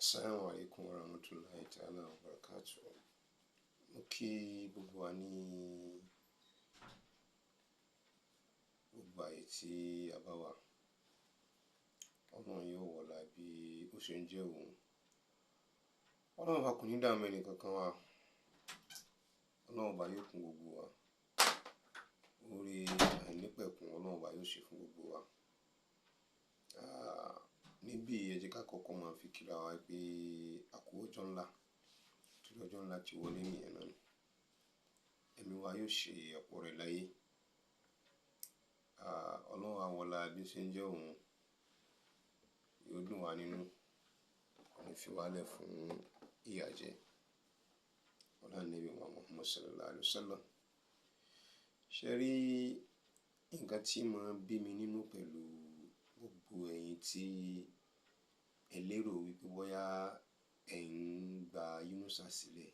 Assalamu alaikum warahmatullahi ta'ala wa barakatuh. Mo kí gbogbo wa ní gbogbo àyè tí a bá wà. Ọlọ́run yóò wọlá bí ó ṣe ń jẹ́ òun. Ọlọ́run bá kò ní dààmú ẹnì kankan wa. Ọlọ́run bá yóò kún gbogbo wa. Oore àìnípẹ̀kun Ọlọ́run bá yóò ṣe fún gbogbo wa. Níbí ẹ jẹ́ ká kọ́kọ́ máa fi kíra wa pé a kú ọjọ́ ńlá. Torí ọjọ́ ńlá ti wọlé nìyẹn náà ni. Ẹ̀mí wa yóò ṣe ọ̀pọ̀ rẹ̀ láyé. Ọlọ́run á wọlá bí ó ṣe ń jẹ́ òun. Yóò dùn wá nínú. Kò ní fi wá lẹ̀ fún ìyà jẹ. Ọlá Ànábì wa Muhammad sallallahu alaihi wasallam. Ṣé rí nǹkan tí máa ń bí mi nínú pẹ̀lú gbogbo ẹ̀yin tí ẹ lérò wípé bóyá ẹ̀ ń gba Yunusa sílẹ̀.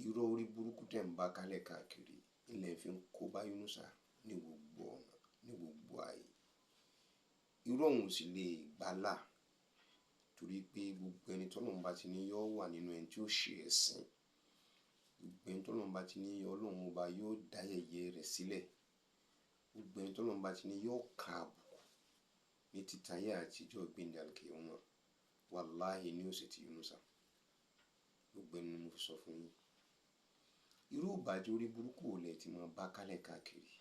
Irọ́ orí burúkú tẹ̀ ń bá kálẹ̀ káàkiri ilẹ̀ fi ń kó bá Yunusa ní gbogbo ọ̀nà, ní gbogbo ààyè. Irọ́ òun sì lè gbálà torí pé gbogbo ẹni t'Ọlọ́run bá ti ní yóò wà nínú ẹni tí ó ṣe ẹ̀sìn. Gbogbo ẹni t'Ọlọ́run bá ti ní Ọlọ́run ọba yóò dá yẹ̀yẹ́ rẹ̀ sílẹ̀. Gbogbo ẹni t'Ọlọ́run bá ti ní yóò ka àbùkù ní títayé àtijọ́ ìgbéǹde àlùkìyámọ̀. Wàláhì ni ó sì ti Yunusa. Gbogbo ẹni ni mo fi sọ fún yín. Irú ìbàjẹ́ orí burúkú wo lẹ ti máa bá kálẹ̀ káàkiri.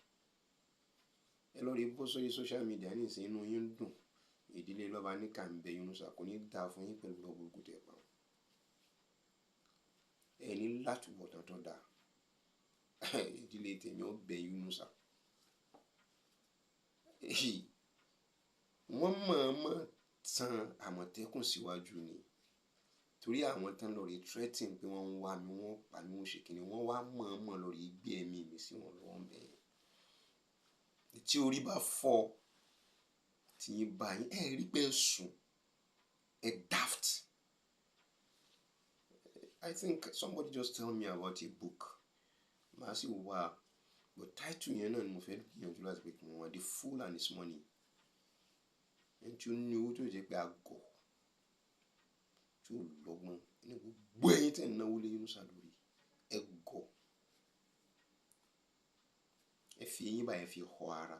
Ẹ lọ rí bó sórí social media nísìnyí, inú yín ń dùn. Ìdílé lọ́ba ní kà ń bẹ Yunusa kò ní dáa fún yín pẹ̀lú irọ́ burúkú tẹ́ pa. Ẹ ní látúbọ̀tán tó dáa. Ìdílé tèmi ó bẹ Yunusa. Wọ́n mọ̀ọ́mọ̀ tan Àmọ̀tẹ́kùn síwájú ni. Torí àwọn tán lọ rí threatening pé wọ́n ń wá mi, wọ́n pa mí, wọ́n ṣe kíni, wọ́n wá mọ̀ọ́mọ̀ lọ rí gbé ẹ̀mí mi sí wọn lọ́wọ́ bẹ́ẹ̀. Tí orí bá fọ́, tí yín bá yín, ẹ rí pé ẹ sùn, ẹ daft. I think somebody just tell me about a book. Màá sì wá, but title yẹn náà ni mo fẹ́ gbìyànjú láti pé kí wọ́n wá, The Fool and His Money. Ẹni tí ó ní owó tó jẹ́ pé agọ̀, tí ó lọ́gbọ́n, ní gbogbo ẹ̀yin tí ẹ̀ ń náwó lé Yunusa lórí, ẹ gọ̀. Ẹ fi eyín báyìí fi họ ara.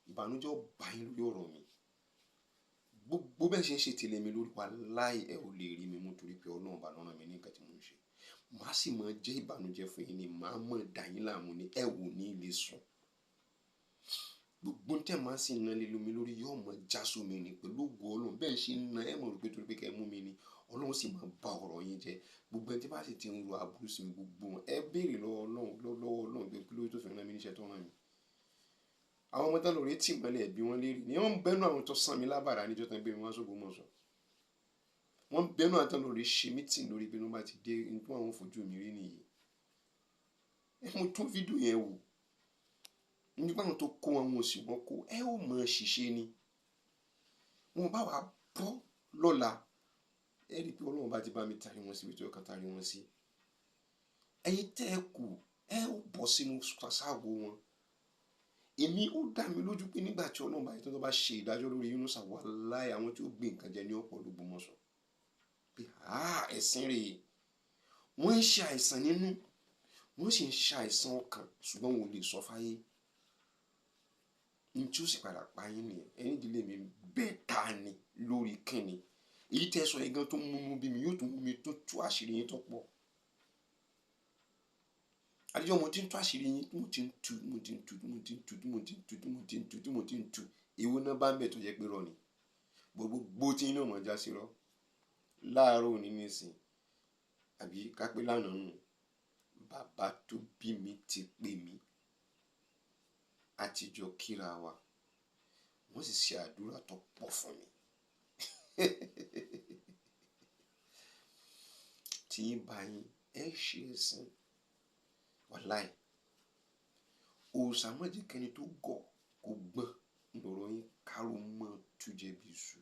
Ìbànújẹ́ ó bá yín lórí ọ̀rọ̀ mi. Gbogbo bẹ́ẹ̀ ṣe ń ṣe tẹ̀lé mi lórí, wàláhì ẹ ò lè rí mi mú torí pé Ọlọ́run bá lọ́rán mi ní nǹkan tí mò ń ṣe. Màá sì máa jẹ́ ìbànújẹ́ fún yín ni, màá mọ̀ dá yín láàmú ni, ẹ ò ní lè sùn. Gbogbo tẹ̀ máa sì ná lé mi lórí yóò mọ̀ já sómi ni pẹ̀lú ògo Ọlọ́run. Bẹ́ẹ̀ ṣe ń ná, ẹ mọ̀ rò pé torí pé kẹ́ ẹ mú mi ni, Ọlọ́run sì máa bá ọ̀rọ̀ yín jẹ́. Gbogbo ẹni tí bá sì ti ń ro aburú sí mi, gbogbo wọn, ẹ béèrè lọ́wọ́ Ọlọ́run, lọ́wọ́ Ọlọ́run pé kí ló tó fi rán mi níṣẹ́ tó rán mi. Àwọn ọmọ tán lórí tì mọ́lẹ̀ ẹbí wọn léèrè ni wọ́n ń bẹ́nu àwọn tó sàn mí lábàrá níjọ́ tán gbé mi wá s'Ógbómọ̀ṣọ́. Wọ́n ń bẹ́nu àwọn tán lórí ṣe mítìn lórí bí wọ́n bá ti dé ní tí wọ́n fojú mi rí nìyí. Ẹ mo tún fídíò yẹn wò. Nígbà àwọn tó kó wọn, wọn ò sì wọ́n kó, ẹ ó mọ̀ ṣiṣẹ́ ni. Wọn bá wa bọ́ lọ́la. Ẹ rí i pé Ọlọ́run bá ti bá mi tarí wọn síbi tí ó kàn tarí wọn sí. Ẹ̀yin tẹ́ ẹ kù, ẹ ó bọ́ sínú sáàwó wọn. Èmi ó dá mi lójú pé nígbà tí Ọlọ́run bá yẹ tó bá ṣe ìdájọ́ lórí Yunusa, wàláhì àwọn tí ó gbé nǹkan jẹ ní ọ̀pọ̀ l'Ógbómọ̀ṣọ́. Pé ẹ̀sìn rèé. Wọ́n ń ṣe àìsàn nínú, wọ́n sì ń ṣe àìsàn ọkàn, ṣùgbọ́n wọn ò lè sọ fáyé. Ní tí ó sì padà pa yín nìyẹn. Ẹ̀yin ìdílé mi bẹ́ẹ̀ ta ni lórí kíni. Èyí tẹ́ sọ yẹn gan tó múnú bí mi yóò tún mú mi tó tú àṣírí yín tó pọ̀. Àdìjọ́ mo ti ń tú àṣírí yín, mo ti ń tú, mo ti ń tú, mo ti ń tú, mo ti ń tú, mo ti ń tú, mo ti ń tú. Èwo náà bá ń bẹ̀ tó jẹ́ pé rọ ni. Gbogbo tí yín náà mọ̀ já sí rọ. Láàárọ̀ òní nísìn, àbí ká pé lánàá nù, bàbá tó bí mi ti pè mí. A ti jọ kíra wa. Wọ́n sì ṣe àdúrà tó pọ̀ fún mi. Tí yín bá yín, ẹ ṣe ẹ̀sìn. Wàláhì. Òòṣà má jẹ́ kẹ́ni tó gọ̀ kó gbọ́n lọ́rọ̀ yín káró mọ́ tújẹ bí iṣu.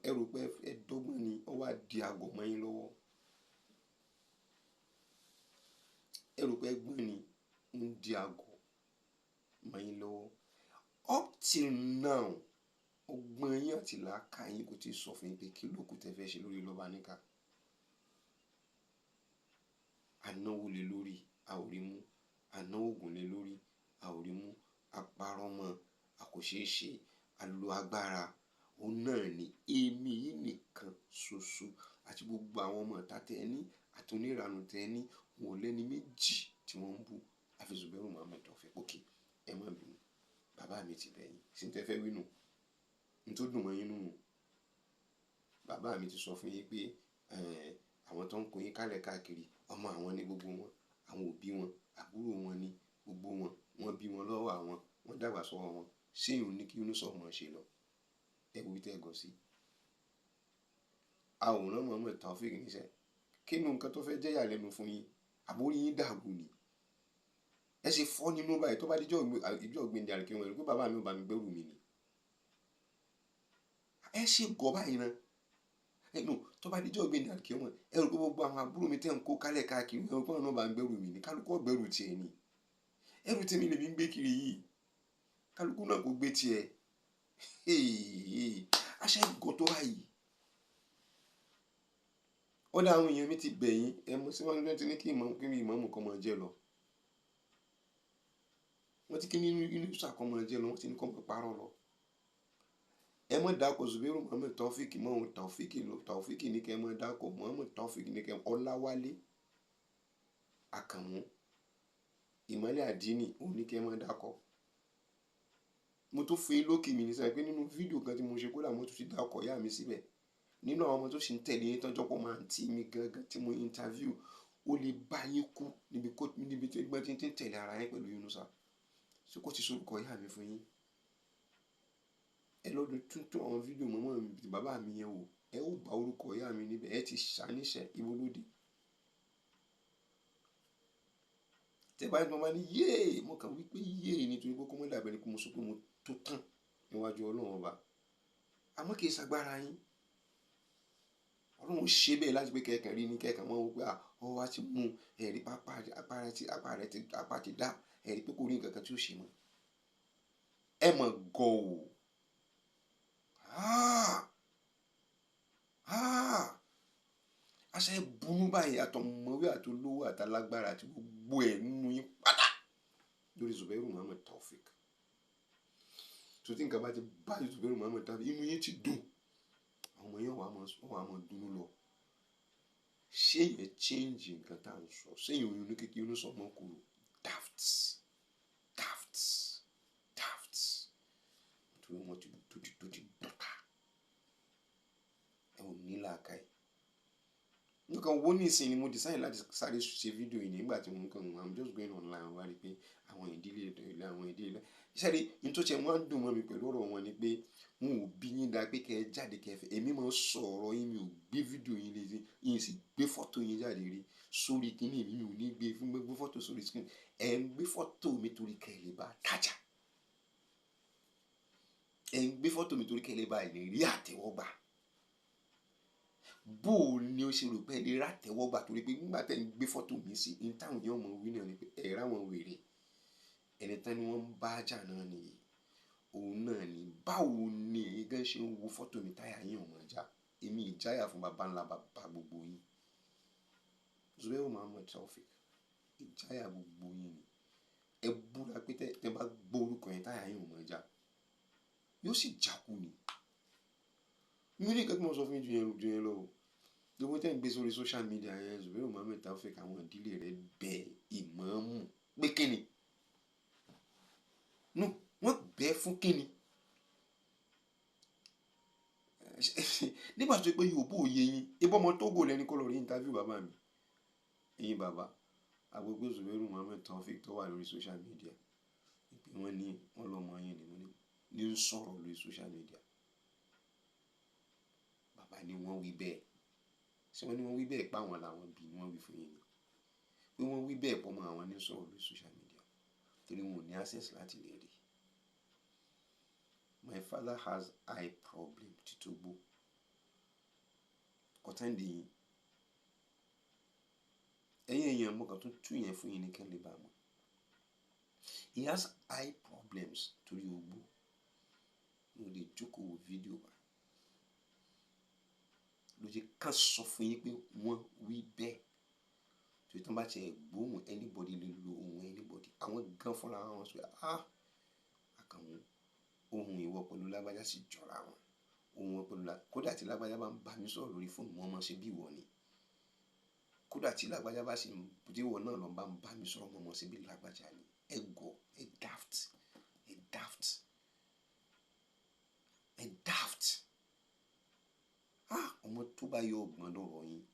Ẹ rò pé ẹ dọ́gbọ́n ni, ó wá di àgọ̀ mọ́ yín lọ́wọ́. Ẹ rò pé ẹ gbọ́n ni, ń di àgọ̀ mọ́ yín lọ́wọ́. Up till now, Ọgbọ́n yín àti làákà yín kò tí ì sọ fún yín pé kí ló kù tẹ́ fẹ́ ṣe lórí lọ́ba níkà. Anáwó lé lórí, a ò rí mú. Anáwó ògùn lé lórí, a ò rí mú. Aparọ́ mọ́, a kò ṣeé ṣe, a lo agbára. Òun náà ni èmi yìí nìkan ṣoṣo àti gbogbo àwọn ọmọ ìta tẹ́ ẹ ní àti oníranú tẹ́ ẹ ní, wọn ò lẹ́ni méjì tí wọ́n ń bú. Àfi Zubairu Muhammed Taofeek. Okay, ẹ má bínú. Bàbá mi ti bẹ̀ yín. Ṣé n tẹ́ fẹ́ wí nù? N tó dùn mọ́ yín nù. Bàbá mi ti sọ fún yín pé, àwọn tó ń kó yín kálẹ̀ káàkiri, ọmọ àwọn ni gbogbo wọn, àwọn òbí wọn, àbúrò wọn ni gbogbo wọn, wọ́n bí wọn lọ́wọ́ àwọn, wọ́n dàgbà sọ́wọ́ wọn. Ṣé ìhun ní kí Yunusa ọmọ ṣe lọ? Ẹ wo bí tẹ́ ẹ gọ sí. Àwòrán Muhammed Taofeek níṣẹ́. Kí ni nǹkan tó fẹ́ jẹ́ ìyàlẹ́nu fún yín? Àbórí yín dàrú ni. Ẹ ṣe fọ́ nínú báyìí tó bá dé ìjọ ọ̀gbìn àríkè wọn, pé bàbá mi ò bá mi gbẹ́rù mi ni. Ẹ ṣe gọ̀ báyìí ná. Ẹnu tó bá dé ìjọ ọ̀gbìn àríkè wọn, ẹ rò pé gbogbo àwọn àbúrò mi tẹ́ ń kó kálẹ̀ káàkiri, ẹ rò pé àwọn náà bá ń gbẹ́rù mi ni. Kálukú ó gbẹ́rù tiẹ̀ ni. Ẹrù tèmi lèmi ń gbé kiri yìí. Kálukú náà kò gbé tiẹ̀. Aṣẹ́ gọ̀ tó báyìí. Ó dá àwọn èèyàn mi ti bẹ̀ yín, ẹ mọ̀ sí wọn tí ní kí ìmọ̀ọ́mù kan máa jẹ́ lọ. Wọ́n ti kí nínú Yunusa kan máa jẹ́ lọ, wọ́n ti ní kó máa parọ́ lọ. Ẹ má dákọ̀ Zubairu Muhammed Taofeek mọ́ òun, Taofeek ló, Taofeek ní kí ẹ má dákọ̀, Muhammed Taofeek ní kí ẹ, Ọláwálé Àkànmú, Ìmọ́lẹ̀ Àdínì, òun ní kí ẹ má dákọ̀. Mo tún fi lókè mi ní sọ pé nínú fídíò kan tí mo ṣe kódà mo tún ti dákọ̀ ìyá mi síbẹ̀. Nínú àwọn ọmọ tó sì ń tẹ̀lé yín tán jọpọ̀ máa ń tì mí gangan tí mo interview, ó lè bá yín kú níbi tí gbọ́n ti ń tẹ̀lé ara yín pẹ̀lú Yunusa. Ṣé kò ti sorúkọ ìyá mi fún yín? Ẹ lọ́dún tuntun àwọn fídíò mọ́mọ́ mi, bàbá mi yẹn wò, ẹ ó bá orúkọ ìyá mi níbẹ̀, ẹ ti ṣàníṣẹ́ ibo lóde. Tẹ́ bá ní mo máa ní yéè, mo kàn wí pé yéè nítorí pé kó mọ́ dàbí ẹni pé mo sọ pé mo tó tán níwájú Ọlọ́run ọba. Àmọ́ kì í ṣagbára yín. Ọlọ́run ṣe bẹ́ẹ̀ láti pé kẹ̀kẹ́ rí ní kẹ̀kẹ́ mọ́ wípé ọ wá ti mú ẹ̀rí pápá apá rẹ̀ ti apá rẹ̀ ti apá ti dá ẹ̀rí pé kò rí nǹkan kan tí ó ṣe mọ́. Ẹ mọ̀ gọ̀ o. Aṣẹ burú báyìí àtọmọwé àtolówó àtàlágbára àti gbogbo ẹ̀ nínú yín pátá lórí Zubairu Muhammed Taofeek. Tó tí nǹkan bá ti bá Zubairu Muhammed Taofeek, inú yín ti dùn. Àwọn ọmọ yẹn wà á mọ dúnú lọ. Ṣé yẹn change nǹkan tá à ń sọ? Ṣé yẹn oyún kékeré ló sọ ọmọ kúrò? Daft, daft, daft. Nítorí wọ́n ti tó ti dọ̀tà. Ẹ ò ní làákàyè. Nǹkan wo nísìnyí ni mo decide láti sáré ṣe fídíò yìí nígbà tí mo kàn I'm just going online wá rí pé àwọn ìdílé ilé àwọn ìdílé. Iṣẹ́ rí ní tó ṣe wọ́n á dùn mọ́ mi pẹ̀lú ọ̀rọ̀ wọn ni pé wọn ò bí yín dá pé kẹ́ ẹ jáde kẹ́ ẹ fẹ́. Èmi máa ń sọ ọ̀rọ̀ yín, mi ò gbé fídíò yín létí, yín sì gbé fọ́tò yín jáde rí sórí kíní mi ò ní gbé fún gbé fọ́tò sórí screen. Ẹ ń gbé fọ́tò mi torí kẹ́ ẹ lè bá tajà. Ẹ ń gbé fọ́tò mi torí kẹ́ ẹ lè bá lè rí àtẹ́wọ́gbà. Bó o ní o ṣe rò pé ẹ lè ràtẹ́wọ́gbà torí pé nígbà tẹ́ ń gbé fọ́tò mi sí, ní táwọn èèyàn mọ̀ wí náà ni pé ẹ ráwọn wèrè. Ẹni tán ni wọ́n ń bá jà náà nìyí. Òun náà ni báwo ni èyí gan ṣe ń wo fọ́tò mi táyà yín ò mọ̀ já. Èmi ìjáyà fún baba ńlá bàbá gbogbo yín. Zubairu Muhammed Taofeek, ìjáyà gbogbo yín ni. Ẹ búra pé tẹ́ bá gbọ́ orúkọ yẹn táyà yín ò mọ̀ já. Yóò sì jákú ni. Mi ò ní nǹkan tí mo sọ fún yín ju yẹn lọ o. Gbogbo tẹ́ ń gbé sórí social media yẹn, Zubairu Muhammed Taofeek àwọn ìdílé rẹ̀ bẹ ìmáàmù pé kíni? No, wọ́n bẹ̀ fún kíni? Nígbà tó pé Yorùbá ò yé yín, ebí ọmọ Tógò lẹni kó lọ rí interview bàbá mi. Ẹ̀yin bàbá, agbègbè Zubairu Muhammed Taofeek tó wà lórí social media. Ìpè wọ́n ní wọ́n lọ́mọ yín ni wọ́n ní ń sọ̀rọ̀ lórí social media. Bàbá ni wọ́n wí bẹ́ẹ̀. Ṣé wọ́n ní wọ́n wí bẹ́ẹ̀ pa àwọn làwọn bí wọ́n wí fún yín ni? Pé wọ́n wí bẹ́ẹ̀ pọ̀ mọ́ àwọn ní sọ̀rọ̀ lórí social media. Torí wọn ò ní access láti lè rí. My father has eye problem títúgbò. Kọ̀tẹ́ǹdì yín. Ẹ̀yin èèyàn mo kàn tún tú yẹn fún yín ní kẹ́ lè bá mọ̀. He has eye problems torí ogbó. Mo lè jókòó wo fídíò wa ló jẹ́ ká sọ fún yín pé wọ́n wí bẹ́ẹ̀. Torí tí wọ́n bá tiẹ̀ gbóhùn anybody lè lo ohùn anybody. Àwọn gan fúnra wọn sọ pé ah, àkànmú ohùn ìwọ pẹ̀lú lágbájá sì jọra wọn. Ohùn wọn pẹ̀lú kódà tí lágbájá bá ń bá mi sọ̀rọ̀ lórí fóònù, wọ́n máa ṣe bí ìwọ ni. Kódà tí lágbájá bá sì ń, tí ìwọ náà lọ bá ń bá mi sọ̀rọ̀, wọ́n máa ṣe bí lágbájá ni. Ẹ gọ̀, ẹ daft, ẹ daft, ẹ daft. Ah, ọmọ tó bá yọ ọgbọ́n lọ́rọ̀ yín.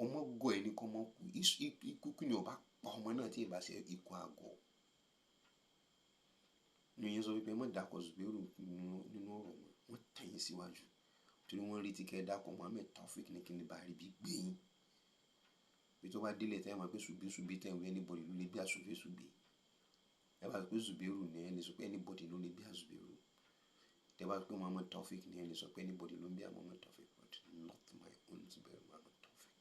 Ọmọ gọ̀ ẹni kọ́ mọ́ kú. Ikú kí ni ó bá pa ọmọ náà tí ì bá ṣe ikú àgọ̀. Ní ìyẹn sọ wípé ẹ má dàkọ̀ Zubairu nínú ọ̀rọ̀ wọn. Wọ́n tẹ̀ yín síwájú. Torí wọ́n rí tí kẹ́ ẹ dàkọ̀ Muhammed Taofeek ní kí n lè bá rí bí gbé yín. Bí tó bá délé tẹ́ ẹ mọ̀ pé ṣùgbé ṣùgbé tẹ́ ẹ wí anybody ló lè bí àṣùgbé ṣùgbé. Ẹ bá sọ pé Zubairu ni ẹ lè sọ pé anybody ló lè bí Zubairu. Tẹ́ bá sọ pé Muhammed Taofeek ni ẹ lè sọ pé anybody ló ń bí Muhammed Taofeek, but not my own Zubairu Muhammed Taofeek.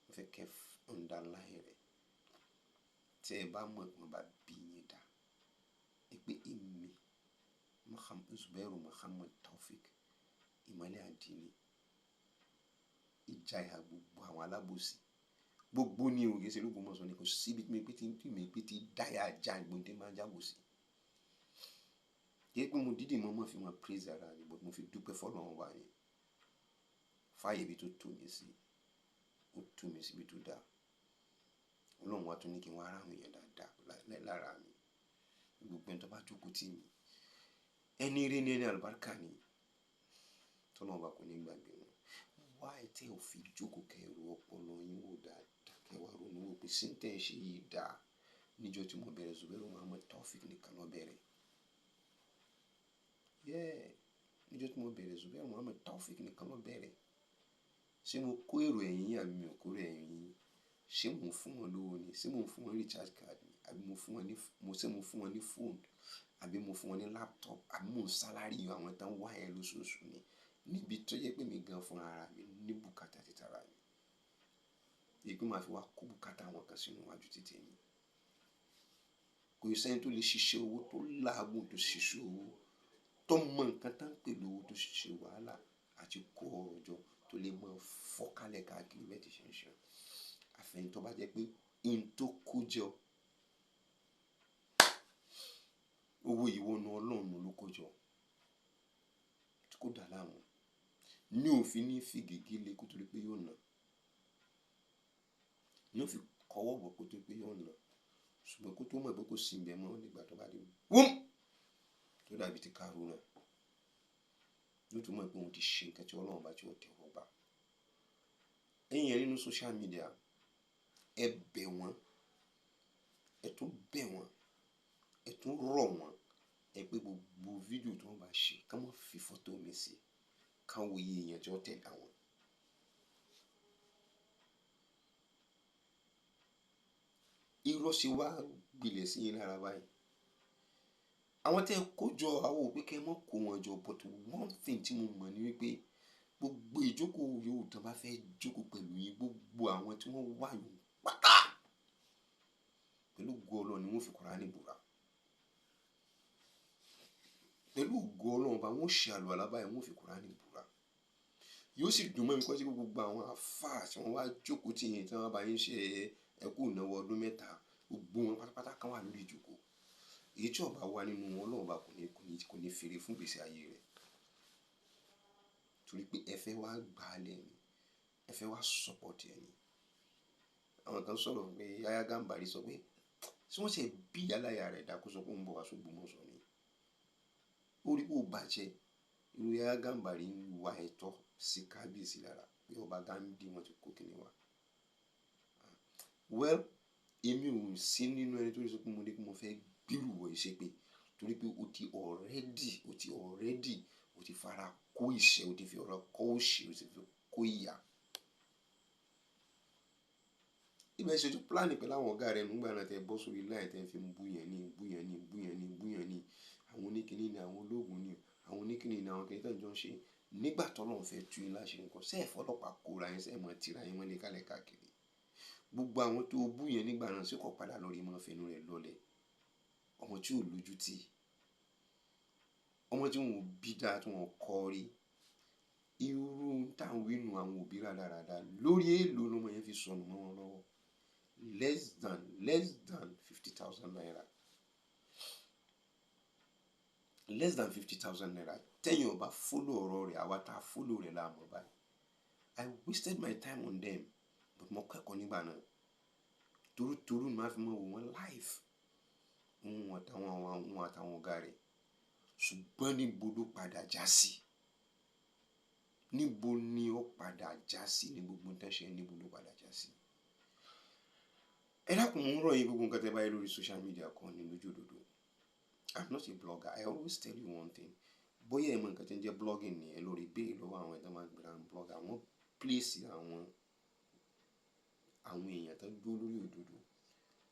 Mo fẹ́ kẹ́ underline rẹ̀. Tí ẹ bá mọ̀ pé wọ́n bá bí yín dá, ẹ pé èmi Zubairu Muhammed Taofeek, ìmọ́lẹ̀ àdínní, ìjayà gbogbo àwọn alábòsí. Gbogbo ní o, kì í ṣe l'Ógbómọ̀ṣọ́ ni, kò síbi tí mi pé tí mi pé tí dáyà já gbogbo tí máa ń jábòsí. Kì í pé mo dídì mọ́ mọ́ fi mọ́ praise ara mi, but mo fi dúpẹ́ f'Ọlọ́run wá ni. Fáyè ibi tó tò mí sí, ó tò mí sí ibi tó dáa. Ọlọ́run wá tún ní kí n wá rà àwọn èèyàn dáadáa lára mi. Gbogbo ẹni tó bá jókòó tì mí, ẹni ire ni, ẹni àlùbáríkà ni. Tọ́lọ́run bá kò ní gbàgbé wọn. Why tẹ́ ò fi jókòó kẹ́ ẹ ro ọpọlọ yín wò dáadáa, kẹ́ wá ronú wò pé ṣé ń tẹ́ ẹ ṣe yìí dáa. Níjọ́ tí mo bẹ̀rẹ̀ Zubairu Muhammed Taofeek nìkan ló bẹ̀rẹ̀. Yeah, níjọ́ tí mo bẹ̀rẹ̀ Zubairu Muhammed Taofeek nìkan ló bẹ̀rẹ̀. Ṣé mo kó èrò ẹ̀yìn yín àbí mi ò kó èrò ẹ̀yìn yín? Ṣé mò ń fún wọn lówó ni? Ṣé mò ń fún wọn recharge card ni? Àbí mo fún wọn ní, mo ṣé mo fún wọn ní phone? Àbí mo fún wọn ní laptop? Àbí mò ń salary àwọn tán wá yẹn lóṣooṣù ni? Níbi tó jẹ́ pé mi gan fún ara mi ní bùkátà títara mi. Èyí pé màá fi wá kó bùkátà àwọn kan sínú iwájú títí mi. Kò sí ẹni tó lè ṣiṣẹ́ owó tó láàgùn tó ṣiṣẹ́ owó, tó mọ nǹkan tán pè lówó tó ṣiṣẹ́ wàhálà àti kó ọrọ̀ jọ tó lè mọ fọ́kálẹ̀ káàkiri bẹ́ẹ̀ tí ṣe ń ṣe. Àfẹ́ni tó bá jẹ́ pé in tó kó jọ, owó ìwọ́nu Ọlọ́run ló kó jọ, tí kò dà láàmú. Ní òfin ní fi gègé lé kó torí pé yóò nà. Ní òfin kọ́wọ́ bọ̀ kó torí pé yóò nà. Ṣùgbọ́n kó tó mọ̀ pé kò sí ibẹ̀ mọ́ nígbà tó bá dé, wúm! Tó dàbí ti Kárúnà. Yóò tún mọ̀ pé òun ti ṣe nǹkan tí Ọlọ́run bá tí ó tẹ́wọ́ gbà. Ẹ̀yin yẹn nínú social media, ẹ bẹ̀ wọ́n, ẹ tún bẹ̀ wọ́n, ẹ tún rọ̀ wọ́n, ẹ pé gbogbo fídíò tí wọ́n bá ṣe, ká má fi fọ́tò mi sí, ká wo iye èèyàn tí ó tẹ̀lé àwọn. Irọ́ ṣe wá gbilẹ̀ sí yín lára báyìí. Àwọn tí ẹ kó jọ, àwọn ò pé kí ẹ má kó wọn jọ, but one thing tí mo mọ̀ ni wípé gbogbo ìjókòó yòówù tí wọ́n bá fẹ́ jókòó pẹ̀lú yín, gbogbo àwọn tí wọ́n wà yòó pátá pẹ̀lú ògo Ọlọ́run ni wọ́n fi Kùránì búra. Pẹ̀lú ògo Ọlọ́run bá wọ́n ṣe àlùwàlá báyìí, wọ́n fi Kùránì búra. Yóò sì dùn mọ́ mi kọ́ sí gbogbo àwọn àfáà tí wọ́n wá jókòó tì yín tí wọ́n bá yín ṣe ẹkú ìnáwó ọdún mẹ́ta, gbogbo wọn pátápátá kan wà lórí ìjókòó. Èyí tí ó bá wà nínú wọn, Ọlọ́run bá kò ní fèrè fún ìgbésí ayé rẹ̀. Torí pé ẹ fẹ́ wá gbà á lẹ̀ ni, ẹ fẹ́ wá support ẹ ni. Àwọn kan sọ̀rọ̀ pé Yahya Gambari sọ pé ṣé wọ́n ṣe bí aláya rẹ̀ dákú sọ pé òun bọ̀ wá s'Ógbómọ̀ṣọ́ ni. Ó rí pé ó bàjẹ́. Irú Yahya Gambari ń wa ẹ̀tọ́ sí kábíyèsí lára pé ọba Ghandi wọ́n ti kó kíni wá. Well, èmi ò sí nínú ẹni tó lè sọ pé mo ní kí mo fẹ́ gbèrú wọ ìṣe pé torí pé o ti already, o ti already, o ti fara kó ìṣẹ́, o ti fi ọ̀rọ̀ kó òṣì, o ti fi kó ìyà. Ibẹ̀ ṣe ojú plan pẹ̀lú àwọn ọ̀gá rẹ nígbà náà tí ẹ bọ́ sórí line tí ẹ fi ń bú yẹn ní, bú yẹn ní, bú yẹn ní, bú yẹn ní. Àwọn oníkíní ni àwọn ológun ni, àwọn oníkíní ni àwọn kìnìún tí wọ́n jọ ń ṣe. Nígbà tó Ọlọ́run fẹ́ tú yín láṣẹ nǹkan, ṣé ẹ fọlọ́pàá kóra yín, ṣé ẹ mọ̀ tira yín mọ́lẹ̀ kálẹ̀ káàkiri. Gbogbo àwọn tó bú yẹn nígbà náà ṣé kò padà lórí mọ́ fẹnu rẹ̀ lọlẹ̀. Ọmọ tí ò lójú tì. Ọmọ tí wọn ò bí dáa, tí wọn kọ́ rí, irú táwọn wínú àwọn òbí rádaràda lórí èèlò lọmọ yẹn fi sọnù mọ́ wọn lọ́wọ́. Less than ₦50,000, less than ₦50,000. Tẹ́yìn ọba follow ọ̀rọ̀ rẹ̀, àwa tá a follow rẹ̀ la mọ̀ báyìí. I wasted my time on them, but mo kẹ́kọ̀ọ́ nígbà náà. Torútorú ni màá fi mọ̀ wò wọ́n live, òun àtàwọn ọ̀gá rẹ̀. Ṣùgbọ́n níbo ló padà já sí? Níbo ni ó padà já sí ní gbogbo tẹ́ṣẹ̀? Níbo ló padà já sí? Ẹ dákun, mo ń rọ̀ yín, gbogbo nǹkan tẹ́ bá yẹ lórí social media kan ní lójú òdodo. I'm not a blogger. I always tell you one thing. Bóyá ẹ mọ nǹkan tí ń jẹ́ blogging ni, ẹ lórí béèrè lọ́wọ́ àwọn ẹ̀dá máa ń gbéra blogger. Àwọn place àwọn èèyàn tó dúró lórí òdodo,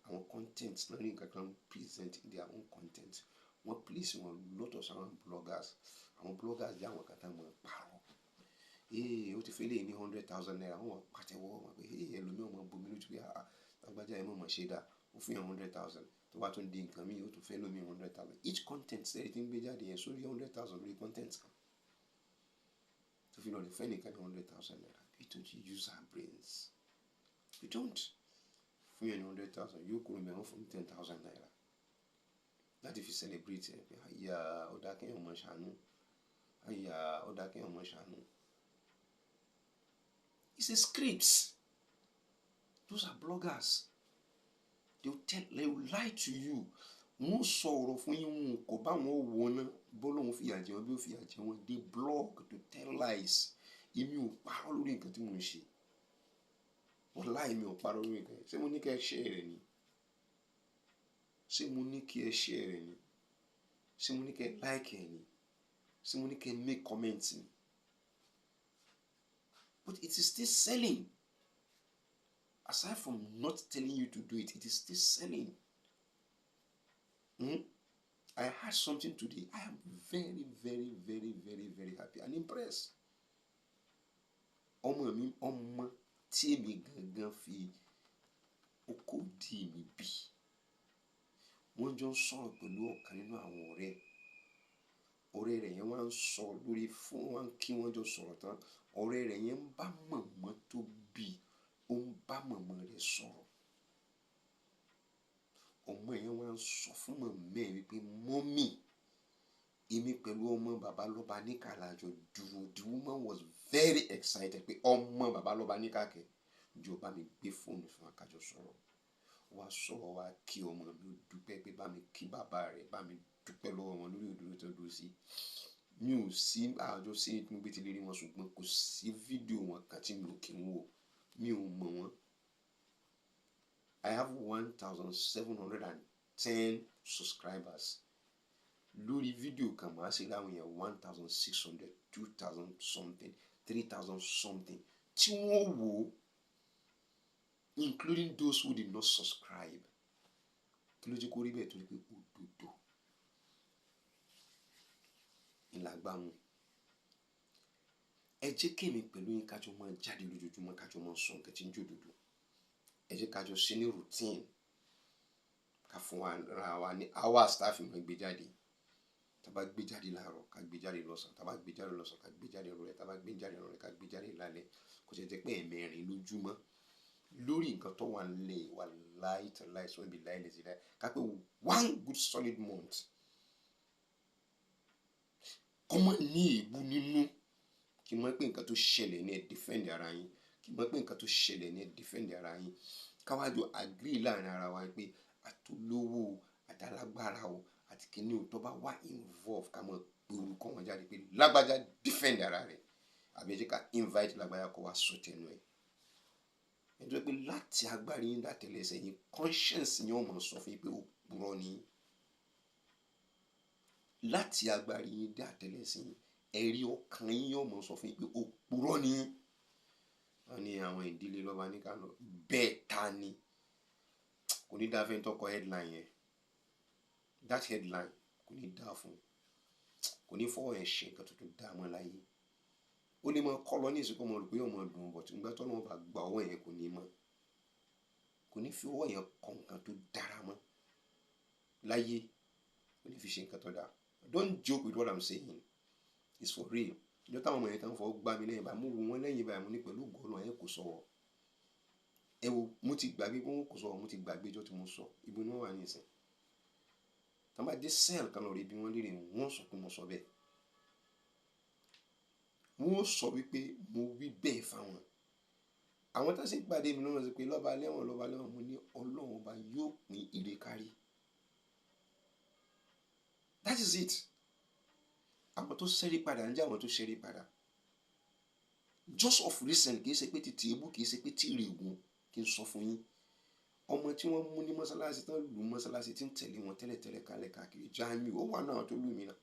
àwọn content náà ní nǹkan kan, present their own content. Wọ́n place wọn lọ́tọ̀ sáwọn bloggers. Àwọn bloggers jẹ́ àwọn kan tá máa parọ́. Ee, ó ti fẹ́ lè ní ₦100,000, wọ́n pàtẹ́wọ́ wọn pé ee, ẹlòmíràn máa bomi lójú pé, ah, lágbájá ẹ mọ̀ mọ̀ ṣe dáa, ó fún yàn 100,000. Tó bá tún di nǹkan míì, ó tún fẹ́ lómi 100,000. Each content sẹ́yìn tí ń gbé jáde yẹn sórí 100,000 lórí content kan tó fi lọ lè fẹ́ nìkan ní ₦100,000. We don't use our brains. We don't. Fún yẹn ní 100,000, yóò kúrò mẹ́wọ́n fún ₦10,000 láti fi celebrate ẹ̀ pé àyà ó dá kéèyàn mọ̀ ṣàánú, àyà ó dá kéèyàn mọ̀ ṣàánú. It's a script. Those are bloggers. They will lie to you. Wọ́n sọ ọ̀rọ̀ fún yín, wọn kò bá wọn wọ ná bọ́lọ́hún fìyà jẹ wọn bí ó fìyà jẹ wọn. They blog to tell lies. Èmi ò parọ́ lórí nǹkan tí mò ń ṣe. Wàláhì, mi ò parọ́ lórí nǹkan yẹn. Ṣé mo ní kí ẹ share rẹ̀ ni? Ṣé mo ní kí ẹ share rẹ̀ ni? Ṣé mo ní kí ẹ like ẹ ni? Ṣé mo ní kí ẹ make comment ni? But it is still selling. Aside from not telling you to do it, it is still selling. I had something today. I am very, very, very, very, very happy and impressed. Ọmọ mi, ọmọ tí èmi gangan fi okó dì mí bí, wọ́n jọ ń sọ̀rọ̀ pẹ̀lú ọ̀kan nínú àwọn ọ̀rẹ́ rẹ̀ yẹn. Wọ́n ń sọ lórí fún wọn kí wọ́n jọ sọ̀rọ̀ tán, ọ̀rẹ́ rẹ̀ yẹn ń bá mọ̀mọ́ tó bí, ó ń bá mọ̀mọ́ rẹ̀ sọ̀rọ̀. Ọmọ yẹn wọ́n ń sọ fún mọ̀mọ́ ẹ̀ wípé, "Mummy, èmi pẹ̀lú ọmọ bàbá lọ́ba níkà lájọ dúró." The woman was very excited pé ọmọ bàbá lọ́ba níkà kẹ̀ jọ bá mi gbé fóònù fún akájọ sọ̀rọ̀. Wá sọ̀rọ̀, wá kí ọmọ mi, ó dúpẹ́ pé bá mi kí bàbá rẹ̀, bá mi dúpẹ́ lọ́wọ́ wọn lórí òdodo tó dúró sí. Mi ò sí àjọ sí ní gbé tí lè rí wọn, ṣùgbọ́n kò sí fídíò wọn kan tí mi ò kí ń wò. Mi ò mọ̀ wọ́n. I have 1,710 subscribers. Lórí fídíò kan, màá ṣe láwọn yẹn 1,600, 2,000 something, 3,000 something tí wọ́n wò ó, including those who did not subscribe. Kí ló jẹ́ kó rí bẹ́ẹ̀? Torí pé òdodo ìlàgbámu. Ẹ jẹ́ kémi pẹ̀lú yín kájọ máa jáde lójoojúmọ́, kájọ máa sọ nǹkan tí ń jòdòdò. Ẹ jẹ́ kájọ ṣe ní routine, ká fún ara wa ní hours tá a fi máa gbé jáde. Tá a bá gbé jáde láàárọ̀, ká gbé jáde lọ́sàn. Tá a bá gbé jáde lọ́sàn, ká gbé jáde rọ̀lẹ́. Tá a bá gbé jáde rọ̀lẹ́, ká gbé jáde lálẹ́. Kò ṣe jẹ́ pé ẹ̀ẹ̀mẹrin lójúmọ́ lórí nǹkan tó wà nílẹ̀ wà láì tàláì sọ ibi láì lè láì ká pé one good solid month kọ́mọ ní èébú nínú, kí n mọ̀ pé nǹkan tó ṣẹlẹ̀ ní ẹ defend ara yín, kí n mọ̀ pé nǹkan tó ṣẹlẹ̀ ní ẹ defend ara yín. Káwájú agree láàrin ara wa pé àtolówó, àtàlágbára o, àti kìíní o, tó bá wà involve, ká mọ̀ pé orúkọ wọn jáde pé lágbájá, defend ara rẹ̀, àbí ẹ jẹ́ ká invite lágbájá kó wá sọ tẹnu ẹ̀. Nítorí pé láti agbárí yín dátẹlẹsẹ̀ yín, conscience yín ó máa sọ fún yín pé òpùrọ́ ni yín. Láti agbárí yín dé àtẹlẹsẹ̀ yín, ẹ̀rí ọkàn yín yóò máa sọ fún yín pé òpùrọ́ ni yín. Wọ́n ní àwọn ìdílé lọ́ba ní Kánò bẹ́ẹ̀ ta ni kò ní dáa fẹ́ tọkọ headline yẹn. That headline kò ní dáa fún, kò ní fọwọ́ yẹn ṣe nǹkan tuntun dáa mọ́ láyé. Ó lè máa kọ́ lọ ní ìsìnkú, ọmọ rẹ̀ pé yóò máa dùn, bọ̀ tí nígbà tó lọ́wọ́ bá gba ọwọ́ yẹn, kò ní mọ́, kò ní fi ọwọ́ yẹn kọ́ nǹkan tó dára mọ́ láyé, kò ní fi ṣe nǹkan tó dáa. Don't joke with what I'm saying, it's for real. Ìjọ táwọn ọmọ yẹn tán fọwọ́ gbá mi lẹ́yìn báyìí, mo wò wọ́n lẹ́yìn báyìí, mo ní pẹ̀lú ògo Ọlọ́run ẹ̀ kò sọ̀wọ́. Ẹ wo, mo ti gbàgbé pé wọn kò sọ̀rọ̀, mo ti gbàgbé ìjọ tí mo sọ. Ibo ni wọ́n wà ní ìsìn? Tí wọ́n bá dé cell kan lọ rí bí wọ́n léèrè, wọ́n sọ pé mo sọ bẹ́ẹ̀. Wọ́n sọ wípé mo wí bẹ́ẹ̀ fáwọn. Àwọn tó sì pàdé mi lọ́wọ́ sọ pé lọ́ba lẹ́wọ̀n, lọ́ba lẹ́wọ̀n. Mo ní Ọlọ́run Ọba yóò pín ire kárí. That is it. Àwọn tó ṣẹ́rí padà ń jẹ́ àwọn tó ṣẹ́rí padà just of recent. Kì í ṣe pé ti tèébù, kì í ṣe pé tí ìrègùn. Kí n sọ fún yín, ọmọ tí wọ́n mú ní mọ́sálásí tán lù mọ́sálásí tí ń tẹ̀lé wọn tẹ́lẹ̀tẹ́lẹ̀ kálẹ̀ káàkiri, Jamiu, ó wà náà tó lù mí náà.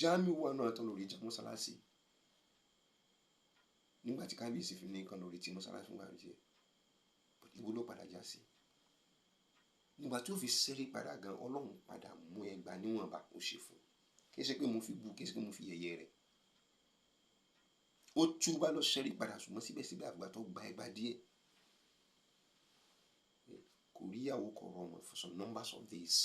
Jamiu wà náà tó lórí ìjà mọ́sálásí nígbà tí kábíyèsí fi ní nǹkan lórí tí mọ́sálásí fún gbàgbé tiẹ̀. Ìwo ló padà já sí nígbà tí ó fi ṣẹ́rí padà gan? Ọlọ́run padà mú ẹgbàá níwọ̀nba ó ṣe fún. Kì í ṣe pé mo fi bú, kì í ṣe pé mo fi yẹ̀yẹ́ rẹ̀. Ó túbá lọ ṣẹ́rí padà, ṣùgbọ́n síbẹ̀síbẹ̀ àgbà tó gba ẹgbàá díẹ̀, kò rí ìyàwó, kò rọmọ for some numbers of days.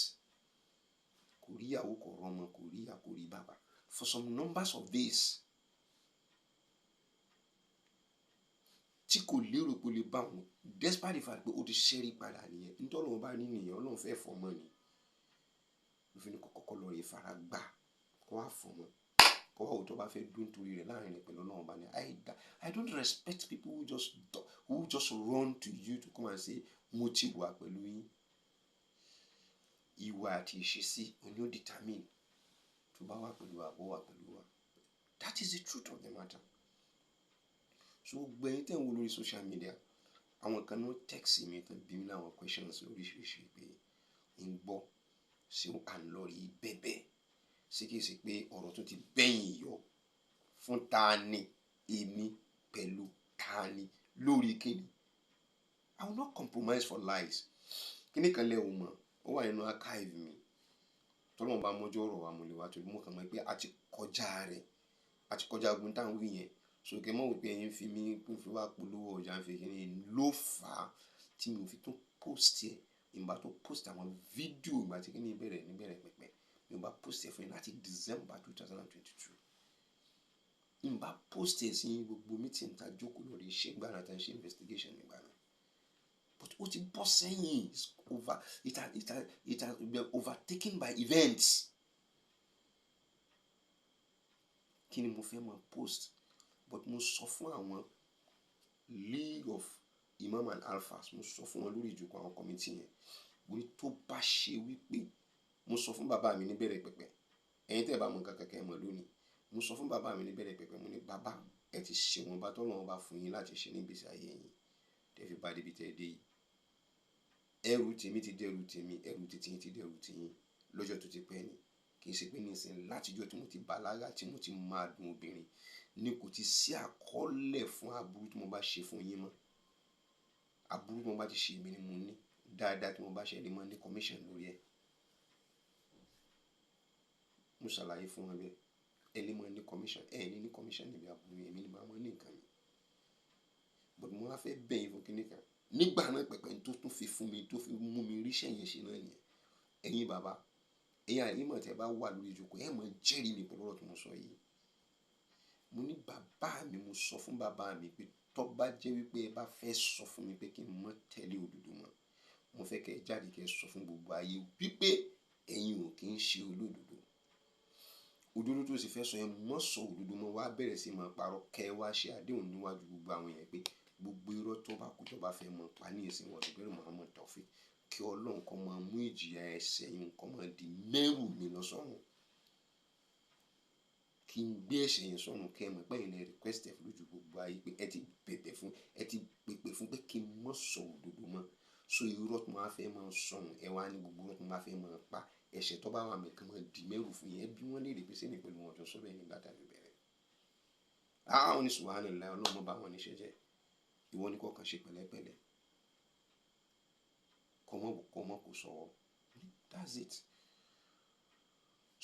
Kò rí ìyàwó, kò rọmọ, kò rí ìyá, kò rí bàbá for some numbers of days, tí kò lérò pé ó lè bá òun, despite the fact pé ó ti ṣẹ́rí padà nìyẹn. Nítorí wọn bá ní nìyẹn, Ọlọ́run fẹ́ fọmọ ni ló fi ní kó kọ́kọ́ lọ rí fara gbà, kó wá fọmọ, kó wá òótọ́ bá fẹ́ dún torí rẹ̀ láàrin rẹ̀ pẹ̀lú Ọlọ́run bá ní. I don't respect people who just run to you to come and say mo ti wà pẹ̀lú yín. Ìwà àti ìṣesí òní ó determine tó bá wà pẹ̀lú wa, bó wà pẹ̀lú wa. That is the truth of the matter. So gbogbo ẹ̀yin tẹ́ ń wo lórí social media, àwọn kan náà text mi tán bí mi láwọn questions lóríṣiríṣi pé ń gbọ́ ṣé à ń lọ rí bẹ́bẹ̀, ṣé kìí ṣe pé ọ̀rọ̀ tó ti bẹ́yìn yọ fún ta ni, èmi pẹ̀lú ta ni, lórí kíni. I will not compromise for lies. Kíní kan lẹ́ o mọ̀, ó wà nínú archive mi. Tọ́lọ́run bá mọ́jọ́ ọ̀rọ̀ wa, mo lè wá torí mo kàn mọ̀ pé a ti kọjá rẹ̀, a ti kọjá ogun táwọn wí yẹn. So kẹ́ mọ̀ wípé ẹ̀yin fi mí fi wá polówó ọjà ń fi kíní ló fà á tí mi ò fi tún post ẹ̀. Ìgbà tó post àwọn fídíò ìgbà tí kíní bẹ̀rẹ̀ níbẹ̀rẹ̀ pẹ̀pẹ̀, mi ò bá post ẹ̀ fún yín láti December 2022. N bá post ẹ̀ sí gbogbo meeting tá a jókòó lórí iṣẹ́ ìgbà náà, tá a ṣe investigation nígbà náà, but ó ti bọ́ sẹ́yìn. It's over. It has been overtaken by events. Kí ni mo fẹ́ máa post? But mo sọ fún àwọn League of Imam and Alphas, mo sọ fún wọn lórí ìjókòó àwọn committee yẹn, mo ní tó bá ṣe wípé mo sọ fún bàbá mi níbẹ̀rẹ̀ pẹ̀pẹ̀, ẹ̀yin tẹ́ ẹ bá mọ nǹkan kankan ẹ mọ̀ lónìí, mo sọ fún bàbá mi níbẹ̀rẹ̀ pẹ̀pẹ̀, mo ní bàbá, ẹ ti ṣe wọn bá tọ́lọ́run bá fún yín láti ṣe nígbèsí ayé yín tẹ́ fi bá débi tẹ́ ẹ dé yìí. Ẹrù tèmi ti dẹrù tèmi, ẹrù títí yín ti dẹrù tiyín lọ́jọ́ tó ti pẹ́ ni. Kì í ṣe pé nísìnyí, látijọ́ tí mo ti bàlágà, tí mo ti máa dùn obìnrin ni kò ti sí àkọọ́lẹ̀ fún aburú tí mo bá ṣe fún yín mọ́. Aburú tí mo bá ti ṣe, èmi ni mo ní. Dáadáa tí mo bá ṣe, ẹni mọ́ ní commission lórí ẹ̀. Mo ṣàlàyé fún wọn bẹ́ẹ̀, ẹni mọ́ ní commission, ẹ̀ ní ní commission níbi aburú yẹn, èmi ni màá mọ́ ní nǹkan mi. But mo wá fẹ́ bẹ̀ yín fún kíní kan nígbà náà pẹ̀pẹ̀ tó tún fi fún mi, tó fi mú mi ríṣẹ́ yẹn ṣe náà nìyẹn. Ẹ̀yin bàbá, ẹ̀yin àyìnbó tẹ́ bá wà lórí ìjókòó, ẹ̀ mọ̀ jẹ́rìí mi pẹ̀lú ọ̀rọ̀ tí mo sọ yìí. Mo ní bàbá mi, mo sọ fún bàbá mi pé tó bá jẹ́ wípé ẹ bá fẹ́ sọ fún mi pé kí n má tẹ̀lé òdodo mọ́, mo fẹ́ kẹ́ ẹ jáde, kẹ́ ẹ sọ fún gbogbo ayé wípé ẹ̀yin ò kí ń ṣe olódodo. Òdodo tó sì fẹ́ sọ yẹn, mọ́ sọ òdodo mọ́, wá bẹ̀rẹ̀ sí máa parọ́, kẹ́ ẹ wá ṣe àdéhùn níwájú gbogbo àwọn èèyàn pé gbogbo irọ́ tó bá kú tó bá fẹ́ mọ̀ pa ní ìsìn wọn bẹ̀rẹ̀ Muhammad Taofeek, kí Ọlọ́run kó máa mú ìjìyà ẹ̀ṣẹ̀ yín kó máa di mẹ́rù mi lọ sọ́run, kí n gbé ẹ̀ṣẹ̀ yẹn sọ́run, kẹ́ ẹ mọ̀ pé ẹ̀yin lẹ request ẹ̀ lójú gbogbo ayé pé ẹ ti bẹ̀bẹ̀ fún, ẹ ti pèpè fún pé kí n má sọ òdodo mọ́. So irọ́ tó máa fẹ́ máa sọ̀run, ẹ wá ní gbogbo irọ́ tó máa fẹ́ máa pa, ẹ̀ṣẹ̀ tó bá wà mí kan máa di mẹ́rù fún yín. Ẹ bí wọ́n léèrè pé sẹ́ni pẹ̀lú wọn jọ sọ bẹ́ẹ̀ nígbà tàbí bẹ̀rẹ̀. Àwọn ní subhanallah, Ọlọ́run mọ́ bá wọn níṣẹ́ jẹ́. Ìwọ ni kò kàn ṣe pẹ̀lẹ́pẹ̀lẹ́, kò mọ́ kò sọ̀wọ́. That's it.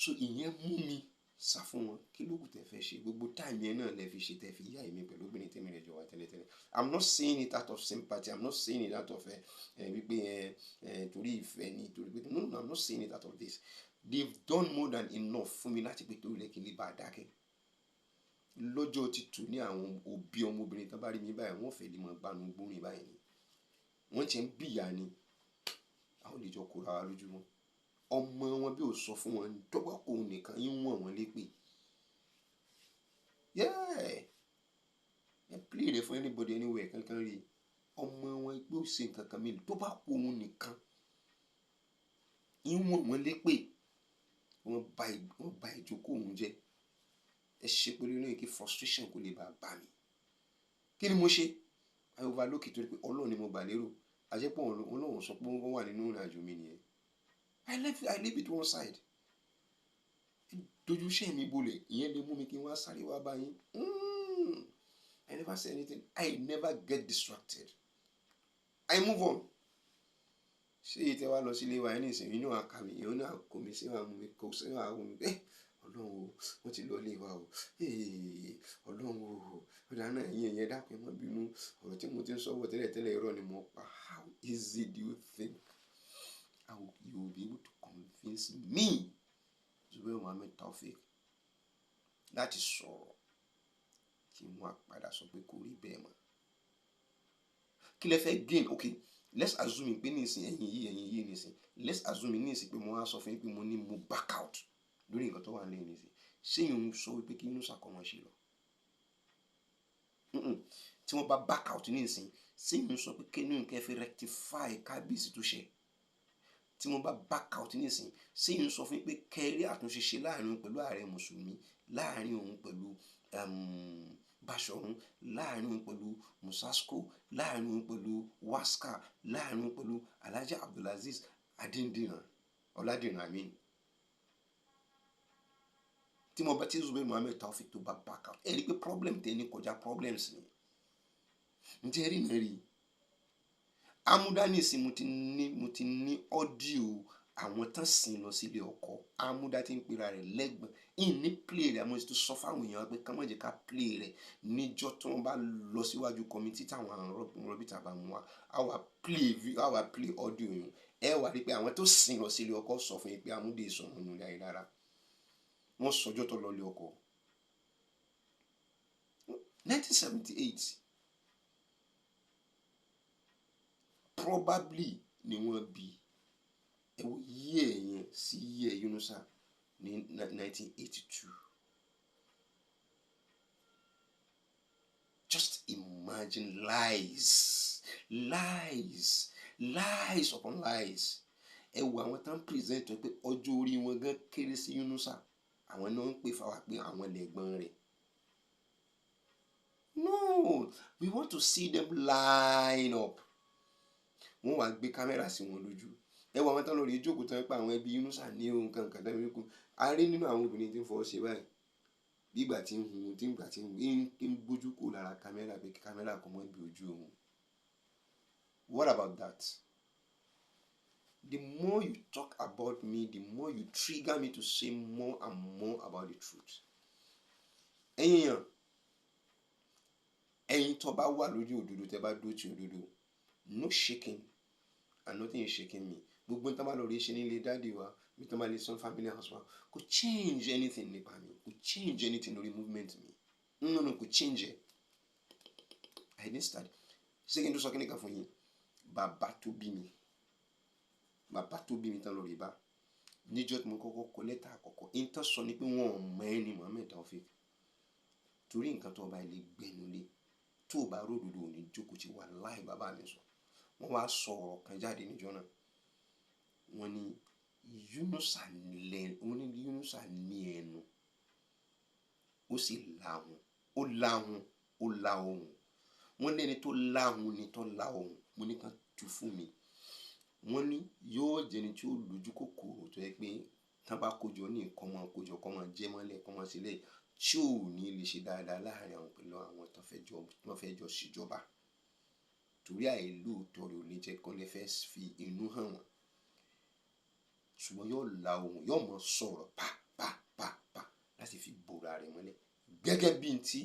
So ìyẹn mú mi sá fún wọn. Kí ló kù tẹ́ fẹ́ ṣe? Gbogbo time yẹn náà lẹ fi ṣe tẹ́ fi yá èmi pẹ̀lú obìnrin tẹ́mi rẹ̀ jọ wá tẹ́lẹ̀tẹ́lẹ̀. I'm not saying it out of sympathy. I'm not saying it out of wípé torí ìfẹ́ ni, torí pé no, no, I'm not saying it out of this. They've done more than enough fún mi láti pé torí rẹ̀ kí n lè bá a dákẹ́. Lọ́jọ́ ti tù ní àwọn òbí ọmọbìnrin tán bá rí mi báyìí, wọ́n fẹ́ lè mọ gbanú gbórin báyìí ni. Wọ́n ti ń bìyà ni, àwọn lè jọ kóra wa lójú wọn. Ọmọ wọn bí ò sọ fún wọn, dọ́gba kò nìkan yín wọ̀n wọ́n lépè. Yeah, ẹ play rẹ̀ fún anybody anywhere kankan rí. Ọmọ wọn pé ó ṣe nǹkan kan mi tó bá kó òun nìkan, yín wọ̀n wọ́n lépè. Wọ́n ba ìjókòó òun jẹ́. Ẹ ṣe pẹ̀lú inú yìí kí frustration kò lè bá a bá mi. Kí ni mo ṣe? I overlook it torí pé Ọlọ́run ni mo gbà lérò. Àjẹpọ̀ Ọlọ́run sọ pé wọ́n wà nínú ìrìnàjò mi nìyẹn. I leave it one side. Dojú iṣẹ́ mi bolẹ̀, ìyẹn lè mú mi kí n wá sáré wá bá yín. I never say anything. I never get distracted. I move on. Ṣé èyí tẹ́ wá lọ sílé wa ní ìsìn inú àkà mi, ìyẹn náà kò mí sí wàá mú mi, kò sí wàá mú mi. Ọlọ́run o, wọ́n ti lọ ilé wa o. Ọlọ́run o, ọ̀dà náà ẹ̀yin ẹ̀yẹ dákun, ẹ má bínú. Ọ̀rọ̀ tí mo ti ń sọ bọ̀ tẹ́lẹ̀ tẹ́lẹ̀, irọ́ ni mo pa. How easy do you think you will be able to convince me, Zubair Muhammed Taofeek, láti sọ̀rọ̀ kí wọ́n á padà sọ pé kò rí bẹ́ẹ̀ mọ́? Kí lẹ fẹ́ gain? Okay, let's assume pé nísìn ẹ̀yin yìí nísìn, let's assume nísìn pé mo wá sọ fún yín pé mo ní mo back out lórí nǹkan tó wà nílẹ̀ nísìn. Ṣé yìí ń sọ wípé kí Yunusa kọ́ wọn ṣe lọ? Tí wọ́n bá back out nísìn, ṣé yìí ń sọ pé kí nínú kẹ́ fi rectify kábíyèsí tó ṣe? Tí wọ́n bá back out nísìn, ṣé yìí ń sọ fún yín pé kẹ́rí àtúnṣe ṣe láàrin òun pẹ̀lú ààrẹ mùsùlùmí, láàrin òun pẹ̀lú Báṣọ̀run, láàrin òun pẹ̀lú Musasco, láàrin òun pẹ̀lú Waska, láàrin òun pẹ̀lú Alhaji Abdulaziz Adindiran Ọládìran amin? Tí mo bá tí Zubair Muhammed Taofeek tó bá back out, ẹ rí i pé problem tẹ ní kọjá problems ni. Ǹjẹ́ rí náà rí amúdá nísìn, mo ti ní audio àwọn tán sìn lọ sílé ọkọ. Amúdá tí ń pera rẹ̀ lẹ́gbọ̀n ìní play rẹ̀, àmọ́ ti sọ fáwọn èèyàn pé ká má jẹ́ ká play rẹ̀ níjọ́ tí wọ́n bá lọ síwájú committee táwọn rọ́bìtà bá mú wa, á wà play audio yìí. Ẹ wà rí pé àwọn tó sìn lọ sílé ọkọ sọ fún yín pé amúdé sọ̀rọ̀ nínú ilé ayé rárá. Wọ́n sọjọ́ tó lọ lé ọkọ 1978 probably ni wọ́n bí. Ẹ wo year yẹn sí year Yunusa ní 1982. Just imagine, lies, lies, lies upon lies. Ẹ wo àwọn tán present pé ọjọ́ orí wọn gan kéré sí Yunusa, àwọn náà ń pè fáwa pé àwọn lẹ̀gbọ́n rẹ̀. No, we want to see them line up. Wọ́n wá gbé kámẹ́rà sí wọn lójú. Ẹ wo àwọn tán lórí ìjókòó tán pé àwọn ẹbí Yunusa ní ohun kankan tán wípé a rí nínú àwọn obìnrin tí ń fọwọ́ ṣe báyìí bí ìgbà tí ń hun, tí ń gbà tí ń gbójú kò lára kámẹ́rà pé kí kámẹ́rà kò mọ́ ibi ojú òun. What about that? The more you talk about me, the more you trigger me to say more and more about the truth. Ẹ̀yin yàn, ẹ̀yin tó bá wà lójú òdodo, tẹ́ bá dúró ti òdodo, no shaking and nothing is shaking me. Gbogbo nǹkan bá lọ rí ṣe nílé daddy wa bí tó bá lè san family house wa, kò change anything nípa mi, kò change anything lórí movement mi. No, no, kò change ẹ̀. I didn't start. Ṣé kí n tó sọ kíní kan fún yín? Bàbá tó bí mi, bàbá tó bí mi tán lórí bá níjọ́ tí mo kọ́kọ́ kọ lẹ́tà àkọ́kọ́, ìtàn sọ ni pé wọn ò mọ ẹni Muhammed Taofeek torí nǹkan tó ọba ilé gbẹnu lé tó o bá ródòdó ò ní jókòó tí wà láì. Bàbá mi sọ, wọ́n wá sọ ọ̀rọ̀ kan jáde níjọ́ náà. Wọ́n ní Yunusa lẹ, wọ́n ní Yunusa ní ẹnu, ó sì lahùn, ó lahùn, ó la ohùn. Wọ́n lẹ́ni tó lahùn ni tó la ohùn. Mo ní ká tu fún mi. Wọ́n ní yóò jẹni tí ó lójú kòkòrò tó yẹ pé tán bá kójọ ní nǹkan máa kójọ kọ́ máa jẹ́ mọ́lẹ̀ kọ́ máa sílẹ̀ tí ò ní lè ṣe dáadáa láàrin àwọn pẹ̀lú àwọn tó fẹ́ jọ ṣèjọba, torí àìlóòótọ́ rẹ̀ ò ní jẹ́ kó lè fẹ́ fi inú hàn wọ́n, ṣùgbọ́n yóò la ohùn, yóò mọ sọ̀rọ̀ pa pa pa pa láti fi bòra rẹ̀ mọ́lẹ̀ gẹ́gẹ́ bí n tí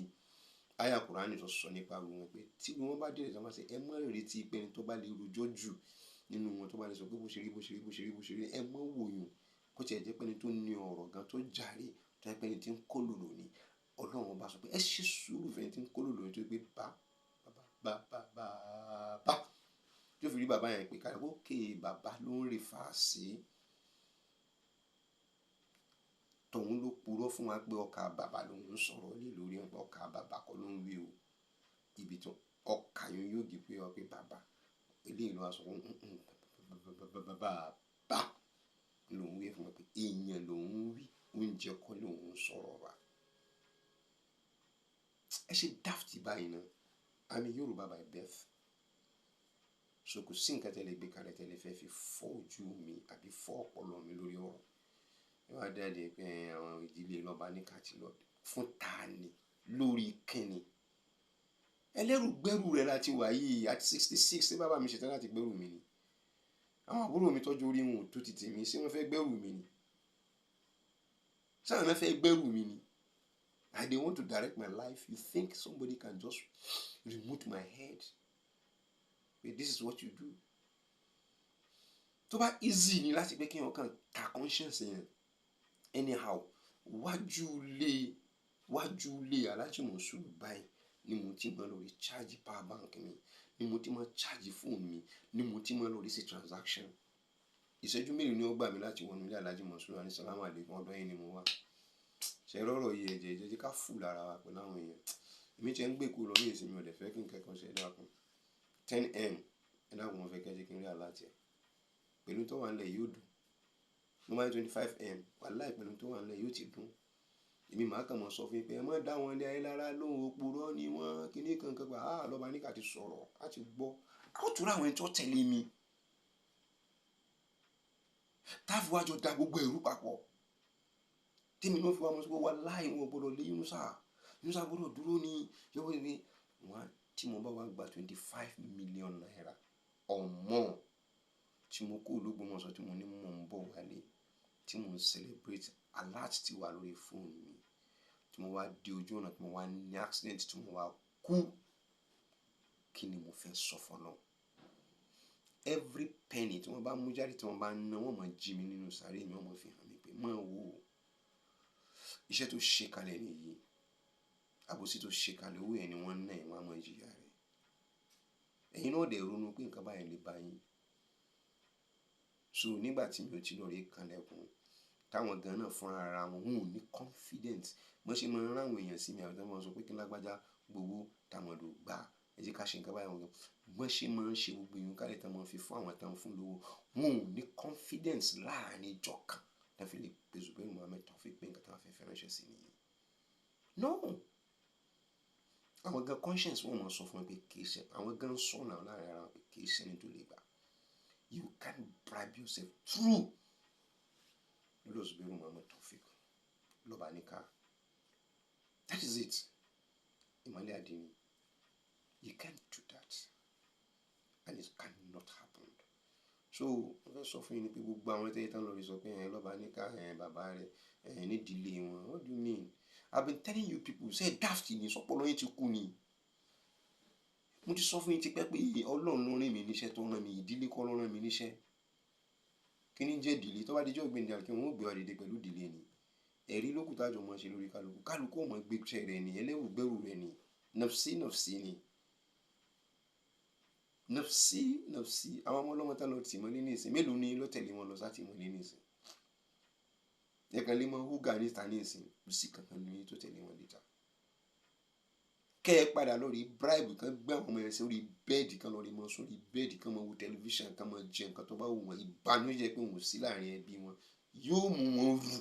àyà Kùránì tó sọ nípa wọn pé tí wọ́n bá dé ìjọba ṣe, ẹ má retí pé ẹni tó bá lè rojọ́ jù nínú wọn, tó bá lè sọ pé bó ṣe rí, bó ṣe rí, bó ṣe rí, bó ṣe rí, ẹ má wòyùn. Kó tiẹ̀ jẹ́ pé ẹni tó ní ọ̀rọ̀ gan tó jàre, tó jẹ́ pé ẹni tí ń kó lòlò ni. Ọlọ́run bá sọ pé ẹ ṣe sùúrù fún ẹni tí ń kó lòlò tó pé bá bá bá bá bá bá tó fi rí bàbá yẹn pé káyọ̀ ókè bàbá ló ń refer sí. Tòun ló purọ́ fún wa pé ọkà bàbá ló ń sọ̀rọ̀ lé lórí, ọkà bàbá kọ́ ló ń wí o. Ibi tí ọkà yẹn yóò di pé ọ pé bàbá eléyìí ló wá sọ fún bàbá lòun wí fún wa pé èèyàn lòun wí, oúnjẹ kọ́ lòun ń sọ̀rọ̀ wa. Ẹ ṣe daft báyìí náà. I'm a Yoruba by birth. So kò sí nǹkan tẹ́lẹ̀ gbé kalẹ̀ tẹ́lẹ̀ fẹ́ fi fọ́ ojú mi àbí fọ́ ọpọlọ mi lórí ọ̀rọ̀. Ẹ wá jáde pé àwọn ìdílé lọ́ba ní ká ti lọ fún ta ni lórí kíni. Ẹlẹ́rù gbẹ́rù rẹ̀ láti wà yìí at 66, ṣé bàbá mi ṣetán láti gbẹ́rù mi ni? Àwọn àbúrò mi tọ́jú orí wọn ò tó ti tèmi, ṣé wọ́n fẹ́ gbẹ́rù mi ni? Ṣé àwọn fẹ́ gbẹ́rù mi ni? I dey want to direct my life. You think somebody can just remove my head? But this is what you do. Tó bá easy ni láti pé kí èèyàn kàn ta conscience yẹn anyhow. Wájú ilé Alhaji Monsuru báyìí ni mo ti máa lọ rí charge power bank mi, ni mo ti máa charge phone mi, ni mo ti máa lọ rí sí transaction. Ìṣẹ́jú mélòó ni ó gbà mí láti wọnú ilé Alhaji Monsuru ní salamu alaikum, ọ̀dọ̀ yín ni mo wà. Ṣé rọ̀rọ̀ yìí, ẹ̀jẹ̀ jẹ́ ká fù lára wa pẹ̀lú àwọn èèyàn. Èmi tí ẹ ń gbé kú lọ ní ìsinmi, ò dẹ̀ fẹ́ kí nǹkan kan ṣe. Ẹ dákun, 10M, ẹ dákun, mo fẹ́ kẹ́ jẹ́ kí n rí alert ẹ̀. Pẹ̀lú tó wà nílẹ̀ yóò dùn. Mo máa ní 25M, wàláì, pẹ̀lú tó wà nílẹ̀ yóò ti dùn. Èmi màá kàn mọ́ sọ fún yín pé ẹ má dá wọn lé ayé lára lóhùn, òpùrọ́ ni wọ́n, kíní kankan pa. Ah, lọ́ba ní ká ti sọ̀rọ̀, á ti gbọ́. A ó tún ráwọn ẹni tó tẹ̀lé mi. Táàfù wá jọ da gbogbo ẹ̀rú papọ̀. Tèmi náà fi wá mọ̀ sí pé wàláì wọn ò gbọdọ̀ lé Yunusa. Yunusa gbọdọ̀ dúró ní yọ̀wọ́ ìwé. Wọ́n tí mo bá wá gba ₦25 million or more tí mo kó Ológbòmọ̀ṣọ́, tí mo ní mò ń bọ̀ wálé, tí mò ń celebrate, alert ti wà lórí fóònù mi, tí mo wá dé ojú ọ̀nà, tí mo wá ní accident, tí mo wá kú, kí ni mo fẹ́ sọ fọ́lọ́run? Every penny tí wọ́n bá mú jáde, tí wọ́n bá ná, wọ́n máa jí mi nínú sàárè mi, wọ́n máa fi hàn mí pé máa wò ó, iṣẹ́ tó ṣe kalẹ̀ nìyí, àbòsí tó ṣe kalẹ̀, owó yẹn ni wọ́n ná ẹ̀, wọ́n á máa jìyà rẹ̀. Ẹ̀yin náà dẹ̀ ronú pé nǹkan báyìí lè bá yín. So nígbà tí mi ò ti lọ rí kanlẹ̀kùn, táwọn gan náà fúnra ara wọn, wọn ò ní confidence. Bọ́n ṣe máa ń rán àwọn èèyàn sí mi, àwọn tí wọ́n sọ pé kí lágbájá gbowó, tàmọ̀dò gbà, ẹ jẹ́ ká ṣe nǹkan báyìí wọn gan. Bọ́n ṣe máa ń ṣe gbogbo ìyún kálẹ̀ tí wọ́n fi fún àwọn tí wọ́n fún lówó, wọn ò ní confidence láàrin ìjọ kan tí wọ́n fi lè pe Zubairu Muhammed Taofeek pé nǹkan tí wọ́n fẹ́ fẹ́ ránṣẹ́ sí nìyí. No! Àwọn gan conscience wọn máa sọ fún wọn pé kì í ṣe, àwọn gan sọ̀nà láàrin ara wọn pé kì í ṣe ẹni tó lè gbà. You can't bribe yourself through lọ́dọ̀ Zubairu Muhammed Taofeek lọ́ba níkà. That is it. Ìmọ̀lẹ̀ àdínní. You can't do that. And it cannot happen. So, mo fẹ́ sọ fún yín ni pé gbogbo àwọn tẹ́yẹ tán lórí sọ pé ẹ̀ lọ́ba níkà, ẹ̀ bàbá rẹ̀, ẹ̀ nídìílé wọn. What do you mean? I've been telling you people, ṣé daft ni, sọpọlọ yín ti kú ni. Mo ti sọ fún yín tipẹ́ pé Ọlọ́run ló rán mi níṣẹ́ tó rán mi, ìdílé kọ́ ló rán mi níṣẹ́. Kí ni jẹ́ ìdílé? Tó bá di ọjọ́ ìgbéǹde kí wọ́n ó gbé wa dìde pẹ̀lú ìdílé ni. Ẹ̀rí ló kù tá jọ mọ́ ṣe lórí kálukú. Kálukú ó mọ gbé iṣẹ́ rẹ̀ ni, ẹlẹ́rù gbẹ́rù rẹ̀ ni. Nafsi nafsi ni. Nafsi nafsi. Àwọn ọmọ ọlọ́mọ tá lọ tì mọ́lé ní ìsìn. Mélòó ni ló tẹ̀lé wọn lọ sá tì mọ́lé ní ìsìn? Ẹ̀kan lè mọ húgà níta ní ìsìn. Kò sí kankan ní tó tẹ̀lé wọn níta. Kẹ́ ẹ padà lórí bribe kan, gbé àwọn ọmọ yẹn sórí bẹ́ẹ̀dì kan, lórí mọ́ sórí bẹ́ẹ̀dì kan, máa wo tẹlifíṣàn kan, máa jẹ nǹkan tó bá wù wọ́n. Ìbànújẹ́ pé wọn ò sí láàrin ẹbí wọn yóò mú wọn rù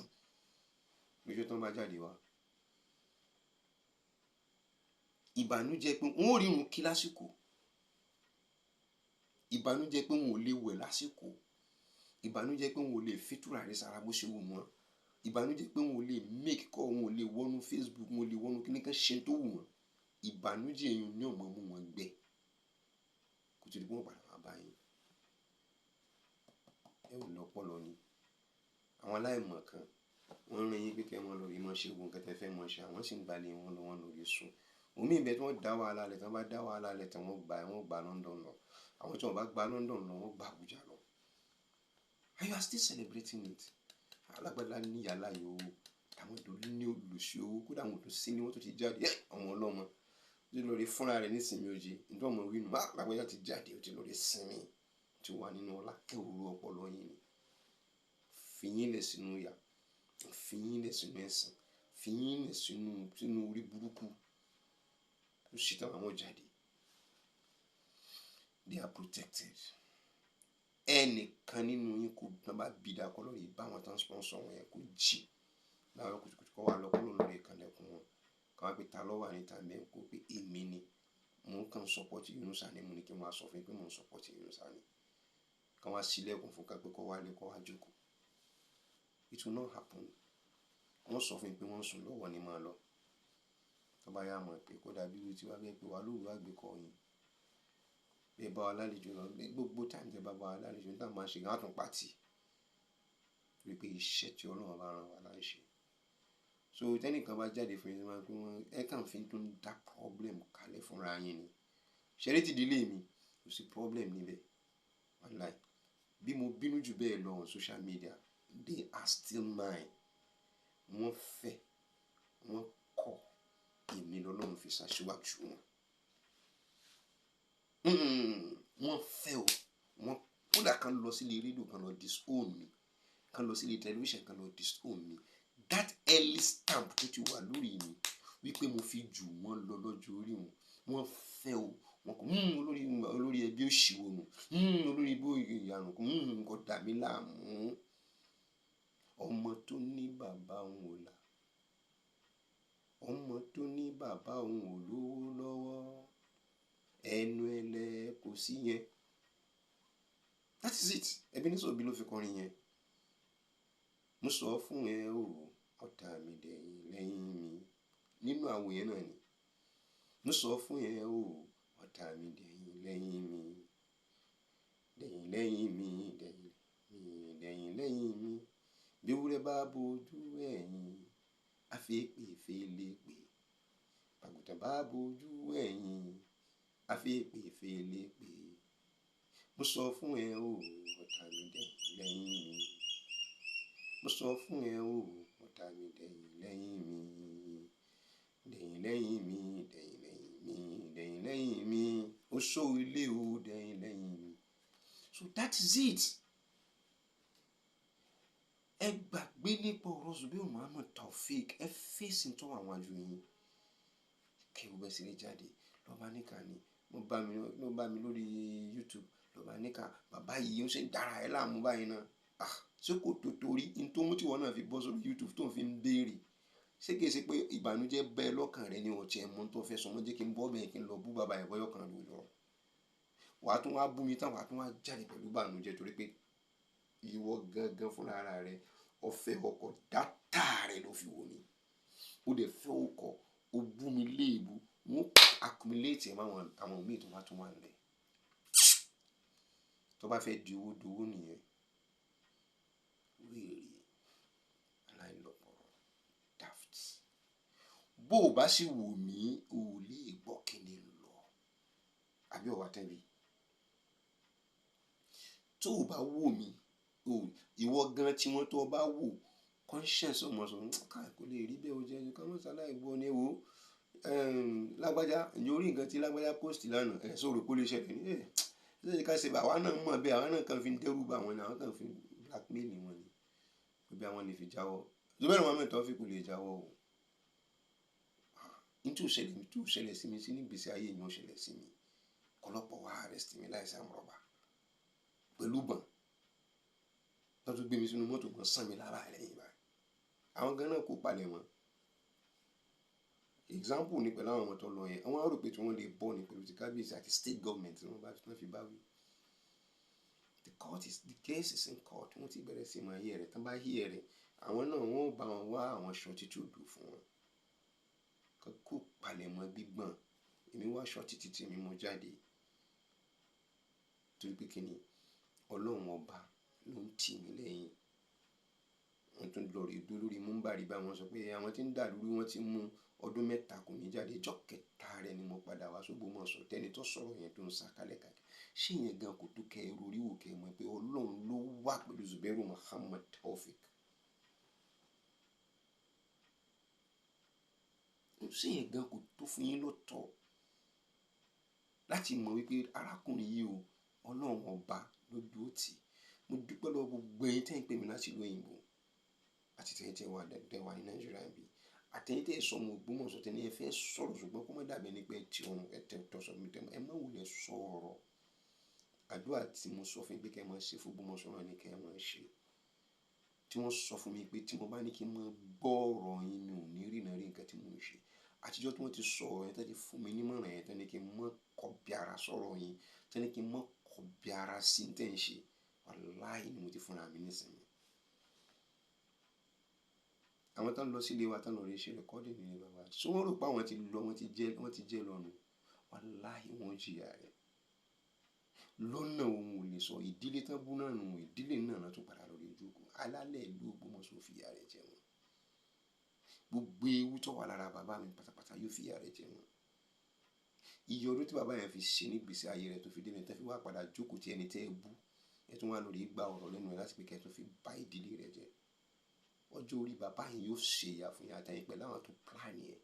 lójú tó ń bá jáde wá. Ìbànújẹ́ pé wọn ò rí irun kí lásìkò, ìbànújẹ́ pé wọn ò lè wẹ̀ lásìkò, ìbànújẹ́ pé wọn ò lè fi tùràrí sára bó ṣe wù wọ́n, ìbànújẹ́ pé wọn ò lè make call, wọn ò lè wọnú Facebook, wọn ò lè wọnú kíní kan ṣe tó wù wọ́n. Ìbànújẹ́ yẹn ní ọmọ mú wọn gbẹ kó tó di pé wọ́n padà wá bá yín. Ẹ ò lọ́pọlọ ni. Àwọn aláìmọ̀ kan wọ́n rán yín pé kẹ́ ẹ mọ́ lórí mọ́ ṣe gbogbo nǹkan tẹ́ fẹ́ mọ́ ṣe, àwọn sì ń gbalẹ̀ wọn lọ, wọ́n lórí sùn. Omi ìbẹ̀ tí wọ́n dá wàhálà lẹ̀, tí wọ́n bá dá wàhálà lẹ̀ tí wọ́n gba London lọ. Àwọn tí wọ́n bá gba London lọ, wọ́n gba Abuja lọ. And you are still celebrating it. Alágbádá ní yàrá yìí owó, àwọn tó ní olùsí owó, kódà àwọn tó sí ní wọ́n tó ti jáde, ọmọ ọlọ́mọ ó ti lọ rí fúnra rẹ̀ nísìnyí oje nítorí ọmọ wínú alágbádá ti jáde, ó ti lọ rí sinmi, ó ti wà nínú ọlá. Ẹ wò ó, ọpọlọ yín ni fi yín lẹ̀ sínú ìyà, fi yín lẹ̀ sínú ẹ̀sìn, fi yín lẹ̀ sínú orí burúkú. Ó ṣe tán àwọn jáde. They are protected. Ẹnìkan nínú yín kò tán bá bí dáa kọ́ lórí bá wọn tán sponsor wọn yẹn, kó jí láàárọ̀ kùtùkùtù, kó wà lọ kó lóun lórí ìkànnẹ̀kùn wọn, kó wá pé ta ló wà níta mẹ́rin, kó pé èmi ni mò ń kàn support Yunusa ni, mo ní kí n wá sọ fún yín pé mò ń support Yunusa ni, kí wọ́n sílẹ̀kùn fún ká pé kó wálé kó wá jókòó. It will not happen. Wọ́n sọ fún yín pé wọ́n ń sùn lọ́wọ́ ni, máa lọ. Tó bá yá mọ̀ pé kó dàbí irú tí wàá bẹ́ẹ̀ pé wà lóru àgbékọ́ yín. Bí ẹ bá wa lálejò lọ, gbogbo time tí ẹ bá wa lálejò ní táwọn máa ṣe gan àtún pàtì. Torí pé iṣẹ́ tí Ọlọ́run bá rán wa là ń ṣe. So tẹ́nìkan bá jáde fún yín, máa pé wọ́n ẹ kàn fi tó ń dá problem kalẹ̀ fúnra yín ni. Ṣẹ́rí ti ìdílé mi, kò sí problem níbẹ̀. Wàláì. Bí mo bínú jù bẹ́ẹ̀ lọ on social media, they are still mine. Wọ́n fẹ́, wọ́n kọ̀, èmi lọ́lọ́run fi ṣaṣíwájú wọn. Wọ́n fẹ́ o, wọ́n kódà kan lọ sílé rédíò kan lọ disown mi, kan lọ sílé tẹlifíṣàn kan lọ disown mi. That early stamp tó ti wà lórí mi wípé mo fi jù wọ́n lọ lọ́jọ́ orí wọn, wọ́n fẹ́ o, wọ́n kò olórí olórí ẹbí òṣìwò nù, olórí ibú ìyànù kò dà mí láàmú. Ọmọ tó ní bàbá òun ò là, ọmọ tó ní bàbá òun ò lówó lọ́wọ́, ẹnu ẹlẹ́ kò sí yẹn. That is it. Ebenezer Obey ló fi kọrin yẹn. Mo sọ fún ẹ o, ọ̀tá mi dẹ̀yìn lẹ́yìn mi. Nínú àwo yẹn náà ni. Mo sọ fún ẹ o, ọ̀tá mi dẹ̀yìn lẹ́yìn mi. Dẹ̀yìn lẹ́yìn mi, dẹ̀yìn mi, dẹ̀yìn lẹ́yìn mi. Bí ewúrẹ́ bá bojú ẹ̀yìn, a fi èpè fèlè pè. Bàgùtàn bá bojú ẹ̀yìn, a fi èpè fèlè pè. Mo sọ fún ẹ o, ọ̀tá mi dẹ̀yìn lẹ́yìn mi. Mo sọ fún ẹ o, ọ̀tá mi dẹ̀yìn lẹ́yìn mi. Dẹ̀yìn lẹ́yìn mi, dẹ̀yìn lẹ́yìn mi, dẹ̀yìn lẹ́yìn mi. Ó ṣó ilé o, dẹ̀yìn lẹ́yìn mi. So that is it. Ẹ gbàgbé nípa ọ̀rọ̀ Zubairu Muhammad Taofeek, ẹ fèsì tó wà wájú yín. Kí o bẹ́ sí lè jáde lọ́ba níkà ni ló bá mi lórí YouTube, lọ́ba níkà bàbá yìí ó ṣe ń dára ẹ láàmú báyìí náà. Ah, ṣé kò tó torí n tó mú tí wọn náà fi bọ́ sórí YouTube tó ń fi ń béèrè? Ṣé kìí ṣe pé ìbànújẹ́ bẹ́ẹ̀ lọ́kàn rẹ ni ọ̀tí ẹ̀ mọ́ tó fẹ́ sọ mọ́? Jẹ́ kí n bọ́ bẹ́ẹ̀, kí n lọ bú bàbá ẹ̀, bọ́yọ̀ kan ló lọ. Wàá tún wá bú mi tán, wàá tún wá jáde pẹ̀lú ìbànújẹ́ torí pé ìwọ gangan fúnra ara rẹ ọ̀fẹ́ ọkọ̀ dátà rẹ ló fi wò mí. Ó dẹ̀ fẹ́ ọkọ̀, ó bú mi léèbú, wọ́n accumulate ẹ̀ máwọn àwọn míì tó wá tún wà nílẹ̀. Tó bá fẹ́ di owó dowó nìyẹn. Wèrè aláìlọ́pọlọ, daft. Bó o bá sì wò mí, o ò lè gbọ́ kíni lọ. Àbí ọ̀wá tẹ́bi? Tó o bá wò mí, o ìwọ gan tí wọ́n tó o bá wò, conscience ọmọ sọ, ká kò lè rí bẹ́ẹ̀ o jẹ́ ká mọ̀ sáláì gbọ́ ni wo. Lágbájá, ǹjẹ́ o rí nǹkan tí lágbájá post lánàá? Ẹ̀ sọ̀rọ̀ kó lè ṣẹlẹ̀ ní. Ẹ̀ ṣé ká ṣe bá àwa náà mọ̀ bẹ́ẹ̀, àwa náà kàn fi ń dẹ́rù bà wọ́n ni, àwọn kàn fi blackmail wọn ni. Bí àwọn lè fi jáwọ́. Zubairu Muhammad Taofeek kò lè jáwọ́ o. N tí ó ṣẹlẹ̀, tí ó ṣẹlẹ̀ sí mi sí ní ìgbésí ayé mi ó ṣẹlẹ̀ sí mi. Ọlọ́pàá wá arrest mi láìsí àmúrọ̀bà pẹ̀lú ìbọn. Wọ́n tún gbé mi sínú mọ́tò kan sán mi lára lẹ́yìn báyìí. Àwọn gan náà kó palẹ̀ mọ́. Example ni pẹ̀lú àwọn ọmọ tó lọ yẹn. Àwọn á rò pé tí wọ́n lè bọ́ ni pẹ̀lú ti kábíyèsí àti state government tí wọ́n bá fi bá wí. The case is in court. Wọ́n ti bẹ̀rẹ̀ sí máa hear rẹ̀. Tán bá hear rẹ̀, àwọn náà wọ́n ó bá wọn wá àwọn shortitude fún wọn. Kó palẹ̀ mọ́ gbígbọ̀n. Èmi wá shortitude tí mi mú jáde. Torí pé kíni Ọlọ́run ọba ló ń tì mí lẹ́yìn. Wọ́n tún lọ rí dúró lórí múńbàrí bá wọn sọ pé àwọn tí ń dà lórí wọ́n ti mú ọdún 3 kò ní jáde. Ọjọ́ kẹta rẹ̀ ni mo padà wá s'Ógbómọ̀ṣọ́. Tẹ́ni tó sọ̀rọ̀ yẹn tó ń sá kalẹ̀ káàkiri. Ṣé ìyẹn gan kò tó kẹ́ ẹ rorí wò kẹ́ ẹ mọ̀ pé Ọlọ́run ló wà pẹ̀lú Zubairu Muhammad Taofeek? Ṣé yẹn gan kò tó fún yín lọ́tọ̀ láti mọ̀ wípé arákùnrin yìí o, Ọlọ́run ọba ló dúró tì? Mo dúpẹ́ lọ́wọ́ gbogbo ẹ̀yin tẹ́ ń pè mí láti ìlú òyìnbó àti tẹ̀yin tẹ́ wà tẹ́ wà ní Nàìjíríà bí, àtẹ̀yin tẹ́ sọ ọmọ Ògbómọ̀ṣọ́ tẹ́ ní ẹ fẹ́ sọ̀rọ̀, ṣùgbọ́n kó má dàbí ẹni pé ẹ ti ọrùn ẹ tẹ tọ̀sọ̀ mi tẹ́ ẹ má wulẹ̀ sọ̀rọ̀. Àdúrà tí mo sọ fún yín pé kẹ́ ẹ máa ṣe fún Ògbómọ̀ṣọ́ náà ni kẹ́ ẹ máa ṣe. Tí wọ́n sọ fún mi pé tí mo bá ní kí n máa gbọ́ ọ̀rọ̀ yín, mi ò ní ríran rí nǹkan tí mò ń ṣe. Àtijọ́ tí wọ́n ti sọ ọ̀rọ̀ yẹn, tẹ́ ti fún mi nímọ̀ràn yẹn, tẹ́ ní kí n má kọbi ara sọ̀rọ̀ yín, tẹ́ ní kí n má kọbi ara sí ní tẹ́ ń ṣe, wàláhì ni mo ti fúnra mi nísìnyí. Àwọn tán lọ sílé wa, tán lọ rí ṣe recording nílé bàbá, ṣé wọ́n rò pé àwọn ti lọ, wọ́n ti jẹ́ lọ́nu? Wàláhì wọ́n jìyà rẹ̀. Lọ́nà òun ò lè sọ ìdílé tán bú náà nù, ìdílé náà náà tún padà lórí ìjókòó. Alálẹ̀ ìlú Ògbómọ̀ṣọ́ fìyà rẹ̀ jẹ wọ́n. Gbogbo ewu tó wà lára bàbá mi pátápátá yóò fìyà rẹ̀ jẹ wọ́n. Iye ọdún tí bàbá yẹn fi ṣe nígbèsí ayé rẹ̀ tó fi dé mi, tẹ́ fi wá padà jókòó tí ẹni tẹ́ ẹ bú, ẹ tún wá lórí gba ọ̀rọ̀ lẹ́nu rẹ̀ láti pé kẹ́ ẹ tún fi bá ìdílé rẹ̀ jẹ́. Ọjọ́ orí bàbá yẹn yóò ṣe ìyà fún yín àtẹ̀yìn pẹ̀lú àwọn tó plan yẹn.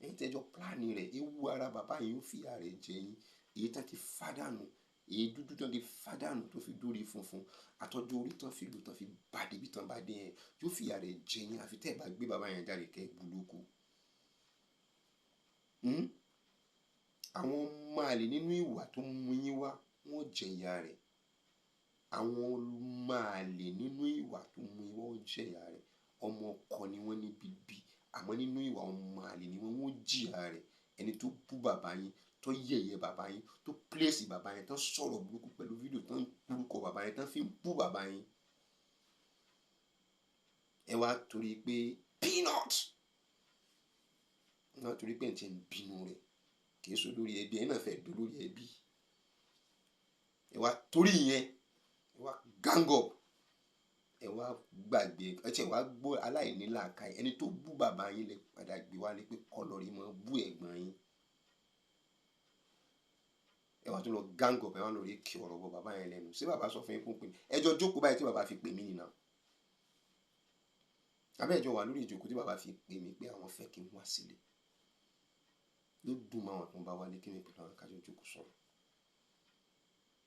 Ẹ̀yin tẹ́jọ́ plan rẹ̀, ewu ara bàbá yẹn yóò fìyà rẹ̀ jẹ yín. Èyí tán ti fádànù, èyí dúdú tán ti fádànù tó fi dórí funfun, àtọ́jú orí tán fi lù tán fi bá débi tán bá dé yẹn, yóò fìyà rẹ̀ jẹ yín àfi tẹ́ ẹ bá gbé bàbá yẹn jáde kẹ́ ẹ bu lóko. Àwọn ọmọ àlè nínú ìwà tó mú yín wá, wọ́n jẹ ìyà rẹ̀. Àwọn ọmọ àlè nínú ìwà tó mú yín wá, wọ́n jẹ ìyà rẹ̀. Ọmọ ọkọ ni wọ́n ní bíbí, àmọ́ nínú ìwà ọmọ àlè ni wọ́n, wọ́n jìyà rẹ̀. Ẹni tó bú bàbá yín, tó yẹ̀yẹ́ bàbá yín, tó pílẹ̀sì bàbá yín, tó sọ̀rọ̀ burúkú pẹ̀lú fídíò tó ń porúkọ bàbá yín, tó fi ń bú bàbá yín. Ẹ wá torí pé peanut, ẹ wá torí pé ẹ̀ ti ń bínú rẹ̀, kì í ṣe olórí ẹbí, ẹ náà fẹ́ dún lórí ẹbí. Ẹ wá torí ìyẹn, ẹ wá gang up, ẹ wá gbàgbé, ẹ tiẹ̀ wá gbọ́ aláìní làákàyè. Ẹni tó bú bàbá yín lè padà gbé wálé pé kọ́ lọ rí mọ́ bú ẹ̀gbọ́n yín. Ẹ wá tún lọ gang up, ẹ wá lọ rí kí ọ̀rọ̀ bọ bàbá yẹn lẹ́nu. Ṣé bàbá sọ fún yín pé ẹ jọ jókòó báyìí tí bàbá fi pè mí nìyà? Àbẹ́ ẹ jọ wà lórí ìjókòó tí bàbá fi pè mí pé àwọn fẹ́ kí n wá sílé? Yóò dùn mọ́ àwọn tó ń bá wálé kí mi pẹ̀lú àwọn kájọ jókòó sọ̀rọ̀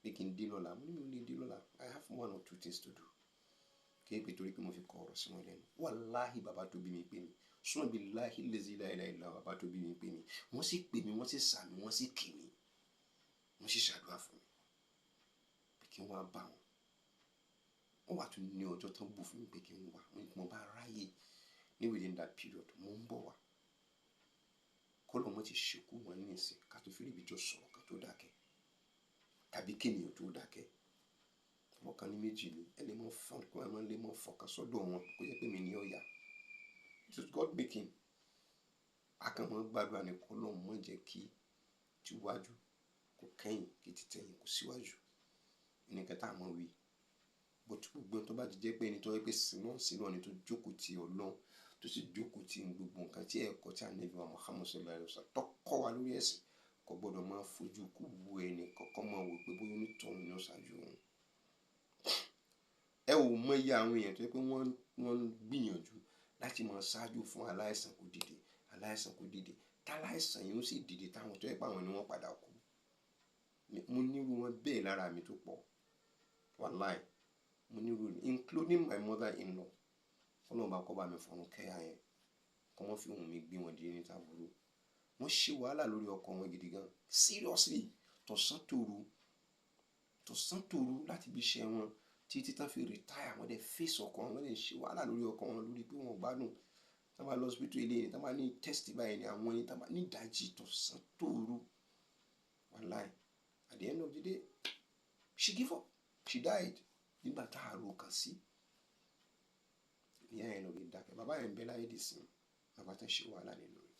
pé kí n dé lọ́la. Mo ní mi ò lè dé lọ́la, I have one or two things to do. Kí n pè torí pé mo fi kọ ọ̀rọ̀ sí wọn lẹ́nu. Wàláhì bàbá tó bí mi pè mí, sùn bí láhì lèzi láìláìlá, bàbá tó bí mi pè mí, wọ́n sì pè mí, wọ́n sì sàmì, wọ́n sì kì mí, wọ́n sì ṣàdúrà fún mi pé kí n wá bá wọn. Wọ́n wà tún ní ọjọ́ tán bù fún mi pé kí n wá. Mo ní mo bá ráyè ní within that period, mo ń bọ̀ wá. Kọ́lọ̀ wọn ti ṣekú wọn ní ìsìn ká tó fi rí ibi jọ sọ̀rọ̀ ká tó dákẹ́, tàbí kéèyàn tó dákẹ́. Ọ̀kan ní méjì ni ẹ lè mọ fọ́n kó ẹ mọ lè mọ fọkàn sọ́dọ̀ wọn kó jẹ́ pé mi ní ọ̀yà. It is God making. Akànmọ́ gbàdúrà ní kọ́lọ̀ mọ́ jẹ́ kí tíwájú kó kẹ́yìn, kí títẹ̀yìn kó síwájú. Ẹnìkan tá a mọ̀ wí. But gbogbo ẹni tó bá ti jẹ́ pé ẹni tó jẹ́ pé síná síná ni tó jókòó ti Ọlọ́run, tó sì jókòó ti gbogbo nǹkan tí ẹ̀kọ́ tí Ànábì wa Muhammad sallallahu alaihi wasallam tó kọ́ wa lórí ẹ̀sìn, kò gbọdọ̀ máa fojú kú wo ẹni kankan máa wò pé bóyá onítọ̀hún ni ó ṣáájú òun. Ẹ ò mọ iye àwọn èèyàn tó jẹ́ pé wọ́n ń gbìyànjú láti máa ṣáájú fún aláìsàn kó dìde, aláìsàn kó dìde. Táláìsàn yìí ó sì dìde táwọn tó jẹ́ pé àwọn ni wọ́n padà kú. Mo nírú wọn bẹ́ẹ̀ lára mi tó pọ̀. Wàláì, mo nírú, including my mother-in-law. Ọlọ́run bá kọ́ bá mi fọ̀run kẹ́yà yẹn, kó wọ́n fi ohùn mi gbé wọn dìde ní tàbúrò. Wọ́n ṣe wàhálà lórí ọkọ wọn gidi gan. Seriously, tọ̀sán tòru, tọ̀sán tòru láti bí iṣẹ́ wọn títí tán fi retire, wọ́n dẹ̀ face ọkọ wọn, wọ́n dẹ̀ ṣe wàhálà lórí ọkọ wọn lórí pé wọ́n ò gbádùn. Tán bá lọ hospital ilé ni, tán bá ní test báyìí ni àwọn ni, tán bá ní ìdajì tọ̀sán tòru. Wàláì, at the end of the day, she give up, she died. Nígbà tá a ro kàn sí, ìyá yẹn lọ rí dákẹ́. Bàbá yẹn ń bẹ láyé dì sí, bàbá tán ṣe wàhálà nínú rẹ̀.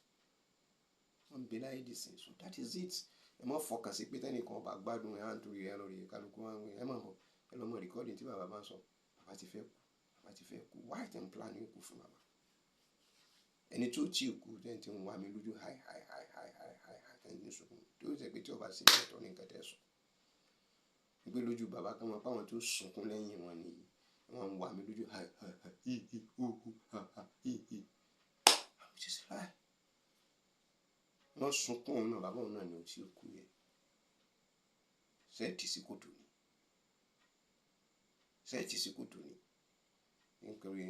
Wọ́n ń bẹ láyé dì sí. So that is it. Ẹ má fọkàn sí pé tẹ́nìkan bá gbádùn ẹ̀ á ń torí ẹ lórí kálukú wọn, ẹ má bọ̀, ẹ lọ mọ recording tí bàbá bá ń sọ. Bàbá ti fẹ́ kú, bàbá ti fẹ́ kú. Why ten plan ikú fún bàbá? Ẹni tó tí kú tẹ́ni tí ń wá mi lójú hi hi hi hi hi hi hi tẹ́ni ní sunkún. Tó jẹ́ pé tí ó bá sí ní ọ̀tọ̀ ní nǹkan tẹ́ sọ. Wípé lójú bàbá kan mọ̀ pé àwọn tó sunkún lẹ́yìn wọn nìyí. Wọ́n ń wá mi lójú hi hi hi hi hi hu hu ha ha hi hi. I'm just Bàbá ń sunkún òun náà, bàbá òun náà ni ó ti kú yẹ. Ṣé ẹ ti sí kòtò ni? Ṣé ẹ ti sí kòtò ni? Nítorí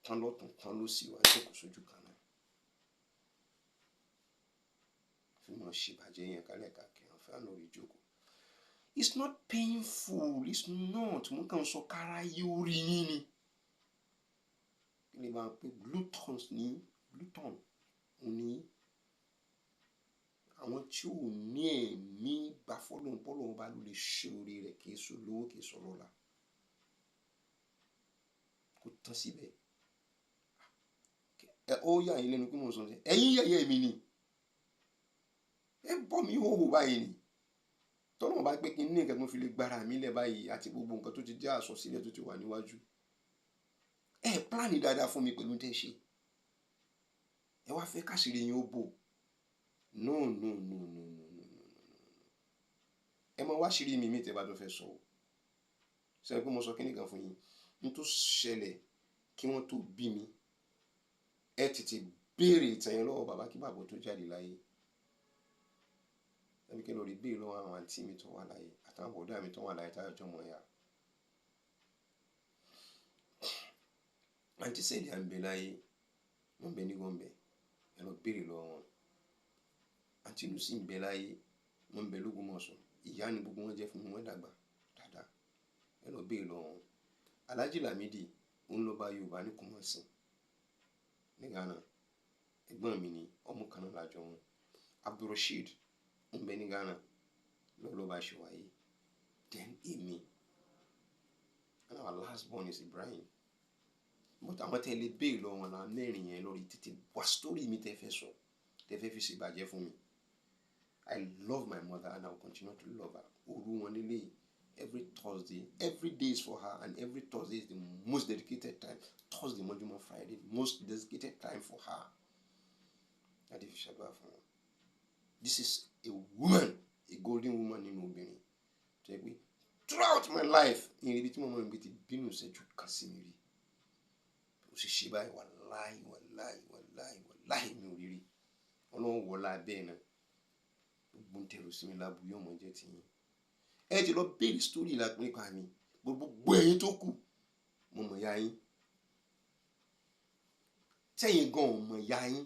tán lọ́tún tán ló sì wá jókòó sójú kan náà. Fi mọ̀ ṣèbàjẹ́ yẹn kálẹ̀ káàkiri, àwọn fẹ́ràn lórí ìjókòó. It's not painful, it's not. Mo kàn sọ kára yóò rí yín ni. Kí ni bá ń pè glutons ní glutton ní àwọn tí ò ní ẹ̀mí gbà fọ́lọ́hun pọ́lọ́hun bá ló lè ṣe orí rẹ̀, kì í ṣe olówó, kì í ṣe ọlọ́lá. Kò tán síbẹ̀. Ẹ ó yà yín lẹ́nu pé mo sọ ẹ̀yin yẹ̀yẹ́ mi ni. Ẹ bọ́ mi hóhò báyìí ni. Tọ́lọ́run bá pé kí n ní nǹkan tí mo fi lè gbára mi lẹ̀ báyìí àti gbogbo nǹkan tó ti jẹ́ àsọsílẹ̀ tó ti wà níwájú. Ẹ plan dáadáa fún mi pẹ̀lú tẹ́ ṣe. Ẹ wá fẹ́ káṣírí yín ó bò. No, no, no, no, no, no, no, no, no. Ẹ máa wá ṣírí mi mi tẹ́ bá tó fẹ́ sọ o. Ṣé ẹ pé mo sọ kíní kan fún yín? N tó ṣẹlẹ̀ kí wọ́n tó bí mi. Ẹ tètè béèrè ìtàn yẹn lọ́wọ́ bàbá kí bàbá tó jáde láyé. Tàbí kí ẹ lọ rí béèrè lọ́wọ́ àwọn àǹtí mi tó wà láyé àtàwọn bọ̀dá mi tó wà láyé táyọ̀ jọmọ ya. Àǹtí Sẹ́ẹ̀dì à ń bẹ láyé, wọ́n bẹ ní Gọ́ǹbẹ̀, ẹ lọ béèrè lọ́wọ́ wọn. Àǹtí Lucy ń bẹ láyé, wọ́n ń bẹ l'Ógbómọ̀ṣọ́, ìyá ni gbogbo wọn jẹ́ fún mi, wọ́n dàgbà dáadáa, ẹ lọ béèrè lọ́wọ́ wọn. Alhaji Lamidi, òun ló bá Yorùbá ní Kumasi ní Ghana, ẹ̀gbọ́n mi ni, ọmọ kan náà lájọ wọn. Abdulrasheed ń bẹ ní Ghana, lọ́ọ́ bá ṣe wáyé. Then èmi, and our last born is Ibrahim. But àwọn tẹ́ lè béèrè lọ́wọ́ wọn la mẹ́rin yẹn lórí títí wá story mi tẹ́ fẹ́ sọ, tẹ́ fẹ́ fi ṣèbàjẹ́ fún mi. I love my mother and I will continue to love her. Òru wọn lélẹ̀ every Thursday, every day is for her, and every Thursday is the most dedicated time. Thursday, mọ́júmọ́ Friday, most dedicated time for her. Láti fi ṣàdúrà fún wọn. This is a woman, a golden woman nínú obìnrin. Tó yẹ pé throughout my life, ìrìn ibi tí mo mọ̀ níbi tí bínú ṣẹ́jú kan sí mi rí. Ó sì ṣe báyìí, wàláhì, wàláhì, wàláhì, wàláhì mi ò rí rí. Ọlọ́run wọlá bẹ́ẹ̀ náà. Gbogbo ń tẹ̀rù sí mi lábu yóò mọ̀ jẹ́ tiyín. Ẹ ti lọ béèrè story nípa mi. Gbogbo ẹ̀yin tó kù, mo mọ̀ ya yín. Tẹ́yin gan ò mọ̀ ya yín.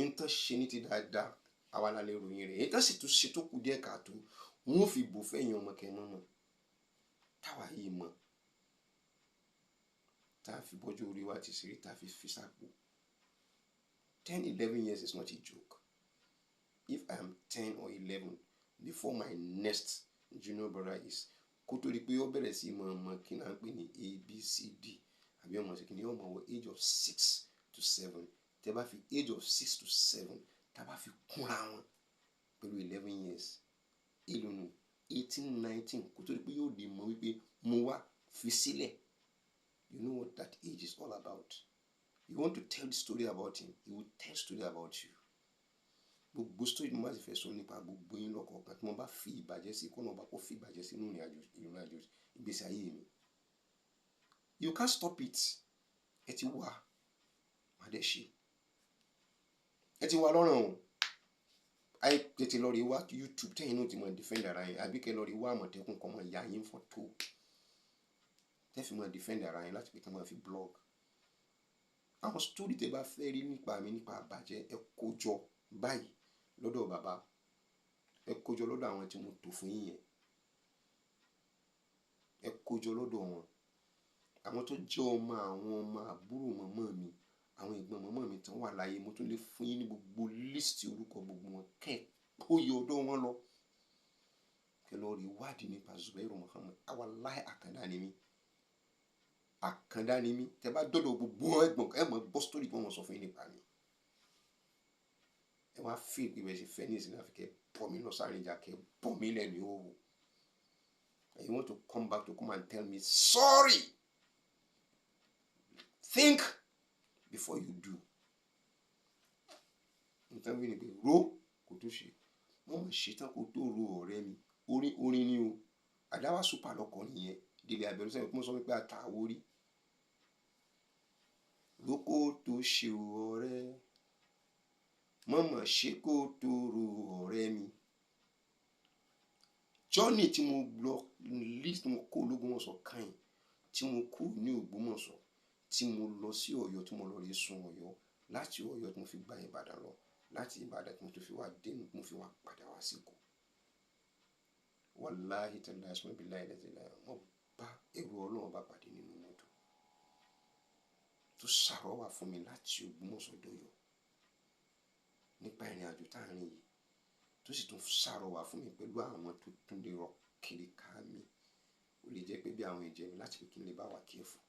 Ntán ṣe ní ti dáadáa, àwa la lè ròyìn rẹ̀. Èyí tán sì tún ṣe tó kù díẹ̀ káàtó, wọ́n ó fi bò fẹ́yìn ọmọ kẹ́ mọ́ mọ́. Táwa yìí mọ̀. Tá a fi bọ́jú orí wa ti ṣeré, tá a fi fi sápò. 10, 11 years is not a joke. If I am 10 or 11 before my next junior brother is, kó tó di pé ó bẹ̀rẹ̀ sí mọ̀ ọmọ kí náà ń pè ní A, B, C, D, àbí ọmọ sí kí ni ọmọ wọ age of 6 to 7. Tẹ́ bá fi age of 6 to 7, tá bá fi kúnra wọn pẹ̀lú 11 years, èlò nù 18, 19, kó tó di pé yóò di mọ̀ wípé mo wá fi sílẹ̀. You know what that age is all about. You want to tell the story about him, he will tell story about you. Gbogbo story mo bá sì fẹ́ sọ nípa gbogbo yín lọ́kọ̀ọ̀kan tí mo bá fi ìbàjẹ́ sí, kọ́nà ọba kó fi ìbàjẹ́ sínú ìrìnàjò ìgbésí ayé mi. You can't stop it. Ẹ ti wà, má dẹ̀ ṣe. Ẹ ti wà lọ́rùn o. Àì tètè lọ rí wá YouTube tẹ́yìn náà ti mọ̀ defend ara yín, àbí kẹ́ lọ rí wá Àmọ̀tẹ́kùn kan mọ̀ ya yín fọ́tò. Tẹ́ fi mọ̀ defend ara yín láti pé kí wọ́n máa fi blog. Àwọn story tẹ́ bá fẹ́ rí nípa mi nípa àbàjẹ́, ẹ kó jọ báyìí lọ́dọ̀ bàbá. Ẹ kó jọ lọ́dọ̀ àwọn tí mo tò fún yín yẹn. Ẹ kó jọ lọ́dọ̀ wọn. Àwọn tó jẹ́ ọmọ àwọn ọmọ àbúrò mọ̀mọ́ mi, àwọn ẹ̀gbọ́n mọ̀mọ́ mi tán wà láyé, mo tún lè fún yín ní gbogbo list orúkọ gbogbo wọn kẹ́ ẹ kó yẹ ọ̀dọ̀ wọn lọ. Kẹ́ lọ rí wádìí nípa Zubairu Muhammad. Wallahi àkàndá ni mí. Àkàndá ni mí. Tẹ́ bá dọ́dọ̀ gbogbo wọn ẹ̀gbọ́n, ẹ mọ̀ gbọ́ story tí wọ́n sọ fún yín nípa mi. Ẹ wá feel pé bẹ́ẹ̀ ṣe fẹ́ ní ìsìn àfi kẹ́ bọ́ mi lọ sáré ìjà, kẹ́ bọ́ mi lẹ́nu ìhòòhò. And you want to come back to come and tell me sorry. Think before you do. Nǹkan wí ni pé ro kò tó ṣe. Wọ́n mọ̀ ṣe tán kó tó ro ọ̀rẹ́ mi. Orin orin ni o. Àdáwà super lọkọ nìyẹn. Délé Abẹ́rẹ́ sẹ́yìn kí wọ́n sọ wípé ata àwo rí. Ro kó tó ṣe o ọ̀rẹ́. Mọ̀mọ́ ṣe kó tóró ọ̀rẹ́ mi. Journey tí mo lọ list, mo kó l'Ógbómọ̀ṣọ́ kàn, tí mo kú ní Ògbómọ̀ṣọ́, tí mo lọ sí Ọ̀yọ́, tí mo lọ rí sun Ọ̀yọ́, láti Ọ̀yọ́ tí mo fi gba Ìbàdàn lọ, láti Ìbàdàn tí mo tún fi wá dé, mo fi wá padà wá sí Èkó. Wàláhì tàláhì summa billahi lazi la, mo bá ẹrú Ọlọ́run bá pàdé nínú mọ́tò tó ṣàrọ́wà fún mi láti Ògbómọ̀ṣọ́ dọ́yọ́ nípa ìrìn àjò tá à ń rìn yìí, tó sì tún ṣàrọwà fún mi pẹ̀lú àwọn tó tún lè rọ kiri ká mi. Ó lè jẹ́ pé bí àwọn ẹ̀jẹ̀ mi láti pé kí n lè bá wa careful.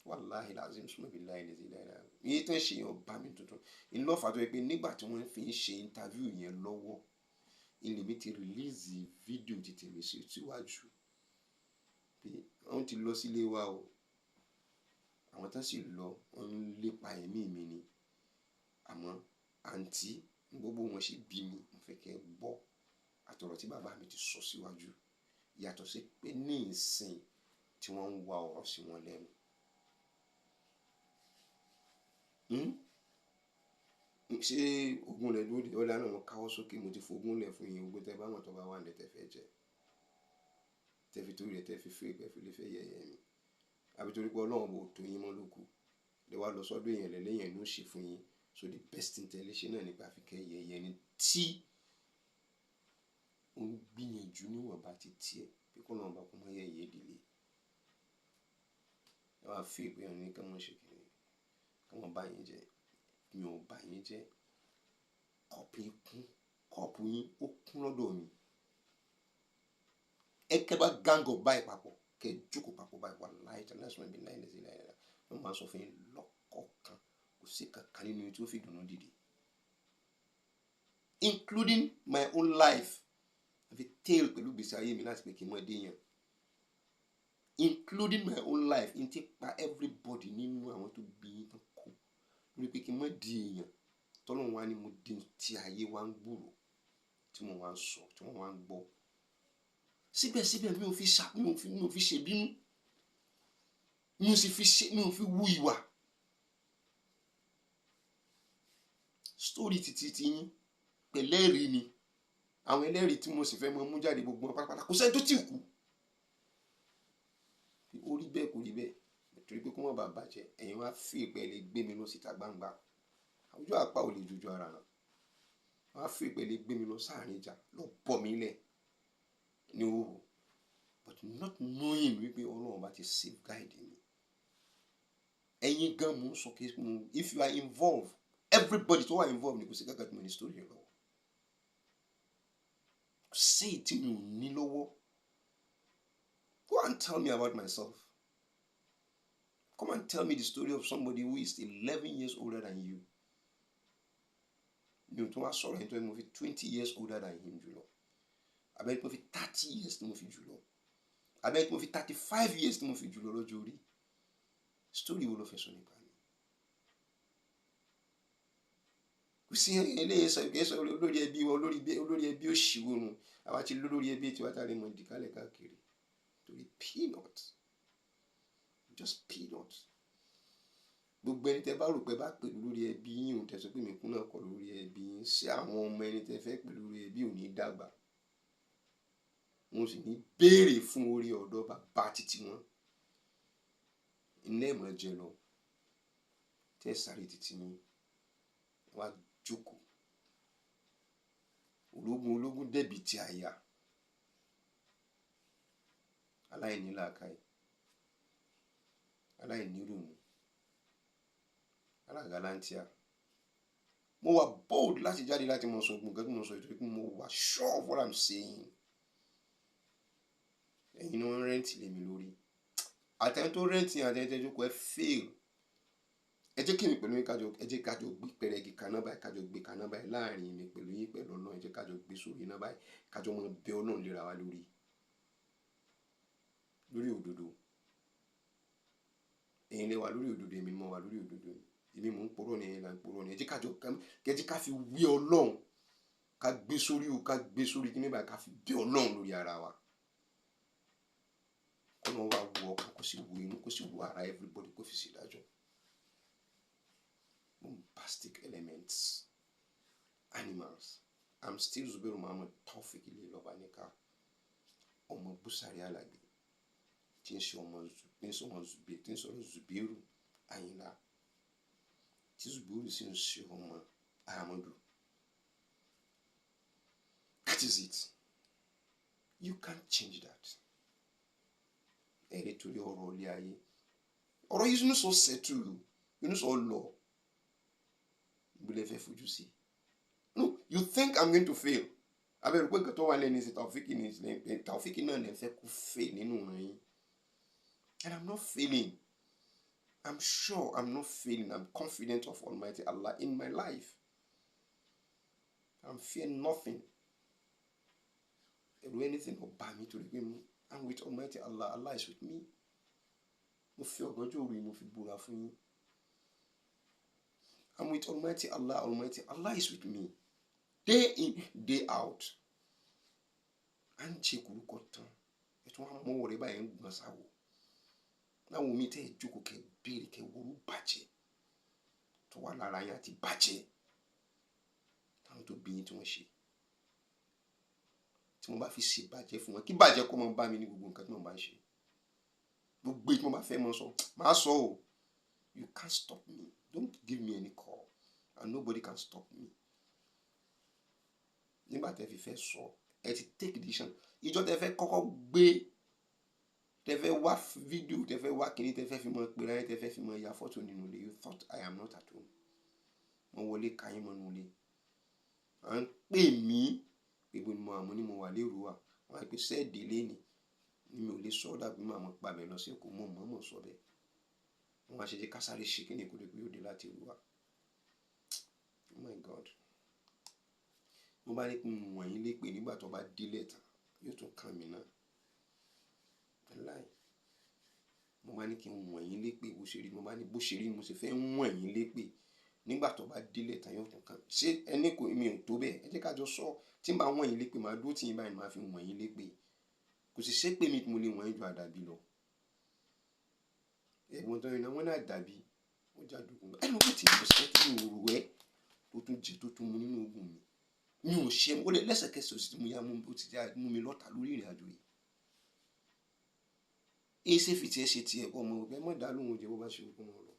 Wàláhì lazim summa billahi lazi la ilaha. Iye tó ń ṣe yẹn bá mi tuntun. Ìlú ọ̀fà tó yẹ pé nígbà tí wọ́n fi ń ṣe interview yẹn lọ́wọ́, ilé mi ti release video ti tèmi sí síwájú pé wọ́n ti lọ sílé wa o. Àwọn tán sì lọ, wọ́n ń lépa ẹ̀mí mi ni. Àmọ́ àǹtí, gbogbo wọn ṣe bí mi, mo fẹ́ kí ẹ gbọ́ àtọ̀rọ̀ tí bàbá mi ti sọ síwájú. Yàtọ̀ sí pé ní ìsìn tí wọ́n ń wa ọ̀rọ̀ sí wọn lẹ́nu. Ṣé ogun lẹ dúró dè? Ọ̀dà náà mo káwọ́ sókè, mo ti fogún lẹ̀ fún yín. Ogun tẹ bá mọ̀ tó bá wà nílẹ̀ tẹ fẹ́ jẹ. Tẹ fi torí rẹ̀ tẹ fi fẹ́ ìpẹ́ fi lè fẹ́ yẹ̀yẹ́ mi. Àbí torí pé Ọlọ́run ò tó yín mọ́ lóku. Lẹ wá lọ sọ́dọ̀ èèyàn lẹ́lẹ́yìn ló ṣe fún yín. So the best thing tẹ lè ṣe náà ni pé àfi kẹ́ yẹ̀yẹ́ ni tí ó ń gbìyànjú níwọ̀nba ti tiẹ̀ pé kó lọ́run bá kó mọ́ yẹ̀yẹ́ ìdílé. Ẹ wá fi ìpè hàn ní kí wọ́n ṣe kíni, kí wọ́n bá yín jẹ́. Mi ò bá yín jẹ́. Kọ́ọ̀pù yín kún, kọ́ọ̀pù yín ó kún lọ́dọ̀ mi. Ẹ kẹ́ bá gang up báyìí papọ̀, kẹ́ jókòó papọ̀ báyìí, wàláhì tàláhì summa billahi lazi la ilaha illa. Wọ́n máa ń sọ fún yín lọ́kọ̀ọ̀kan, kò sí kankan nínú yín tí ó fi dùnnú dìde. Including my own life. Fi tail pẹ̀lú ìgbésí ayé mi láti pé kí n mọ dé yẹn. Including my own life, n ti pa everybody nínú àwọn tó bí yín tán kú. Lórí pé kí n mọ di èèyàn. Tọ́lọ́run wá ní mo di tí ayé wa ń gbúrò, tí mo wá ń sọ, tí wọ́n wá ń gbọ́. Síbẹ̀síbẹ̀ mi ò fi ṣà, mi ò fi ṣe bínú. Mi ò sì fi ṣe, mi ò fi wú ìwà. Story titi ti yín pẹ̀lẹ́rìí ni. Àwọn ẹlẹ́rìí tí mo sì fẹ́ mọ mú jáde gbogbo wọn pátápátá. Kò sẹ́ni tó tí kú. Ó rí bẹ́ẹ̀ kò rí bẹ́ẹ̀. Torí pé kó má bàa bàjẹ́, ẹ̀yin wá fi ìpẹ́ lè gbé mi lọ síta gbangba. Àwùjọ àpá ò lè jojú ara náà. Wọ́n á fi ìpẹ́ lè gbé mi lọ sáàrin ìjà, lọ bọ̀ mí lẹ̀ ní òhò. But not knowing wípé Ọlọ́run bá ti safeguard mi. Ẹ̀yin gan mo ń sọ kí mo, if you are involved, everybody tó wà involved ni kò sí kankan tí mo ní story yẹn lọ́wọ́. Kò sí èyí tí mi ò ní lọ́wọ́. Go and tell me about myself. Come and tell me the story of somebody who is 11 years older than you. Mi ò tún wá sọ̀rọ̀ ẹni tó yẹ mo fi 20 years older than him jùlọ. Àbẹ́ni tí mo fi 30 years tí mo fi jùlọ. Àbẹ́ni tí mo fi 35 years tí mo fi jùlọ lọ́jọ́ orí. Story wo ló fẹ́ sọ nípa mi? Kò sí eléyìí sọ, kì í sọ olórí ẹbí wa, olórí ẹbí òṣìwò nu. Àwa ti lólórí ẹbí tiwa tá a lè mọ ìdíkálẹ̀ káàkiri. Torí peanut. Just peanut. Gbogbo ẹni tẹ bá rò pé bá pè lórí ẹbí yín, òun tẹ sọ pé mi kún náà kọ́ lórí ẹbí yín. Ṣé àwọn ọmọ ẹni tẹ fẹ́ pè lórí ẹbí ò ní dàgbà? Wọn sì ní béèrè fún orí ọ̀dọ́ bàbá títí wọn. Iná ẹ̀mọ̀ jẹ lọ. Tẹ́ sáré títí yín. Wá jókòó. Ológun ológun dẹ̀bi ti àyà. Aláìní làákàyè. Aláìní ìrònú. Alágalantia. Mo wà bold láti jáde láti mọ sọ gbogbo nǹkan tí mo sọ yìí torí pé mo wà sure of what I'm saying. Ẹ̀yin ni wọ́n rent lé mi lórí. Àtẹni tó rent yẹn, àtẹni tó jókòó, ẹ fail. Ẹ jẹ́ kí èmi pẹ̀lú yín kájọ, ẹ jẹ́ kájọ gbé pẹrẹgì kaná báyìí, kájọ gbé kaná báyìí láàrin èmi pẹ̀lú yín pẹ̀lú Ọlọ́run. Ẹ jẹ́ kájọ gbé sórí iná báyìí, kájọ máa bẹ Ọlọ́run léra wa lórí. Lórí òdodo. Ẹ̀yin lẹ wà lórí òdodo, èmi ni mo wà lórí òdodo. Èmi mò ń purọ́ ni, ẹ̀yin là ń purọ́ ni. Ẹ jẹ́ kájọ, ẹ jẹ́ ká fi wé Ọlọ́run. Ká gbé sórí o, ká gbé sórí kíní báyìí, ká fi bẹ Ọlọ́run lórí ara wa. K'Ọlọ́run wá wo ọkàn, kó sì wo inú, kó sì wo ara everybody, kó fi ṣe ìdájọ́. Mo ń bá fantastic elements, animals. I'm still Zubairu Muhammad Taofik Ilelobanika, ọmọ Busari Alabi, tí ń ṣe ọmọ tí ń sọ ọmọ Zubairu, tí ń sọ̀rọ̀ Zubairu Ayinla, tí Zubairu sì ń ṣe ọmọ Ahmadu. That is it. You can't change that. Ẹ lè torí ọ̀rọ̀ ilé ayé, ọ̀rọ̀ yìí Yunus settle, Yunus lọ ìgbìlẹ̀ fẹ́ fojú sí. No, you think I'm going to fail? Abẹ́rẹ́ pé nǹkan tó wà lẹ́nu ṣe Taofiki ní Taofiki náà lè fẹ́ kó fail nínú ìran yín, and I'm not failing. I'm sure I'm not failing. I'm confident of Almighty Allah in my life. I'm fear nothing. Ẹ̀rù anything ò bá mi torí pé I'm with Almighty Allah. Allah is with me. Mo fi ọ̀gànjọ́ òru yìí, mo fi búra fún yín. I'm with Almighty Allah. Almighty Allah is with me day in, day out. À ń ṣe kúrúkọ tán, ẹ tún wá mọ́wọ́ rẹ báyìí ń gbọ̀n sáwò láwọn omi tẹ́ ẹ jókòó kẹ́ béèrè kẹ́ wọ́rú bàjẹ́ tó wà lára yín àti bàjẹ́ táwọn tó bí yín tí wọ́n ṣe, tí mo bá fi ṣe bàjẹ́ fún wọn, kí bàjẹ́ kó máa bá mi ní gbogbo nǹkan tí mo bá ń ṣe, gbogbo èyí tí mo bá fẹ́ mọ sọ, màá sọ o. You can't stop me. Don't give me any call, and nobody can stop me. Nígbà tẹ́ fi fẹ́ sọ, ẹ ti take decision. Ìjọ tẹ́ fẹ́ kọ́kọ́ gbé, tẹ́ fẹ́ wá fídíò, tẹ́ fẹ́ wá kíní, tẹ́ fẹ́ fi mọ pèrè ayé, tẹ́ fẹ́ fi mọ ya fọ́tò nínú ilé, you thought I am not at home. Wọ́n wọlé kayín mọ́nú ilé, à ń pè mí pé ni mo àmọ́ ní mo wà lérò wa. Wọ́n á pè sẹ́ẹ̀dì lẹ́nì ni mi ò lè sọ ọ́, dàbí màá mọ̀ pa bẹ̀ lọ sí Èkó mọ̀ mọ̀ mọ̀ sọ bẹ́ẹ̀. Wọ́n á ṣe jẹ́ kásáré ṣe kíni kó lè pé yóò dé láti Èrúwà. Oh my God, mo bá ní kí n wọ̀nyí lépè nígbà tó bá délẹ̀ tán, yóò tún kàn mí náà láì. Mo bá ní kí n wọ̀nyí lépè bó ṣe rí, mo bá ní bó ṣe rí, mo sì fẹ́ wọ̀nyí lépè nígbà tó bá délẹ̀ tán, yóò tún kàn ṣé ẹni kò mi ò tó bẹ́ẹ̀. Ẹ jẹ́ ká jọ sọ. Tí n bá wọ̀nyí lépè, màá dúró tí yín báyìí, màá fi wọ̀nyí lépè. Kò sì ṣépè mi tí mo lè wọ̀nyí ju àdàbí lọ. Ẹ̀gbọ́n tó ń yìnbọn wọ́n ní àdàbí ó jáde ògùn lọ. Ẹnu tí mo ṣe tí mi ò rò ẹ́ tó tún jẹ tó tún mu nínú ogun mi, mi ò ṣe ó lè lẹ́sẹ̀kẹsẹ̀. Ó sì ti mú ya mú, ó ti já mú mi lọ́ta lórí ìrìn àjò yìí. Èyí ṣe fi tiẹ̀ ṣe tiẹ̀ kọ́ ọmọ ẹ mọ̀ dá lóhùn jẹ bó bá ṣe kó mọ̀ lọ.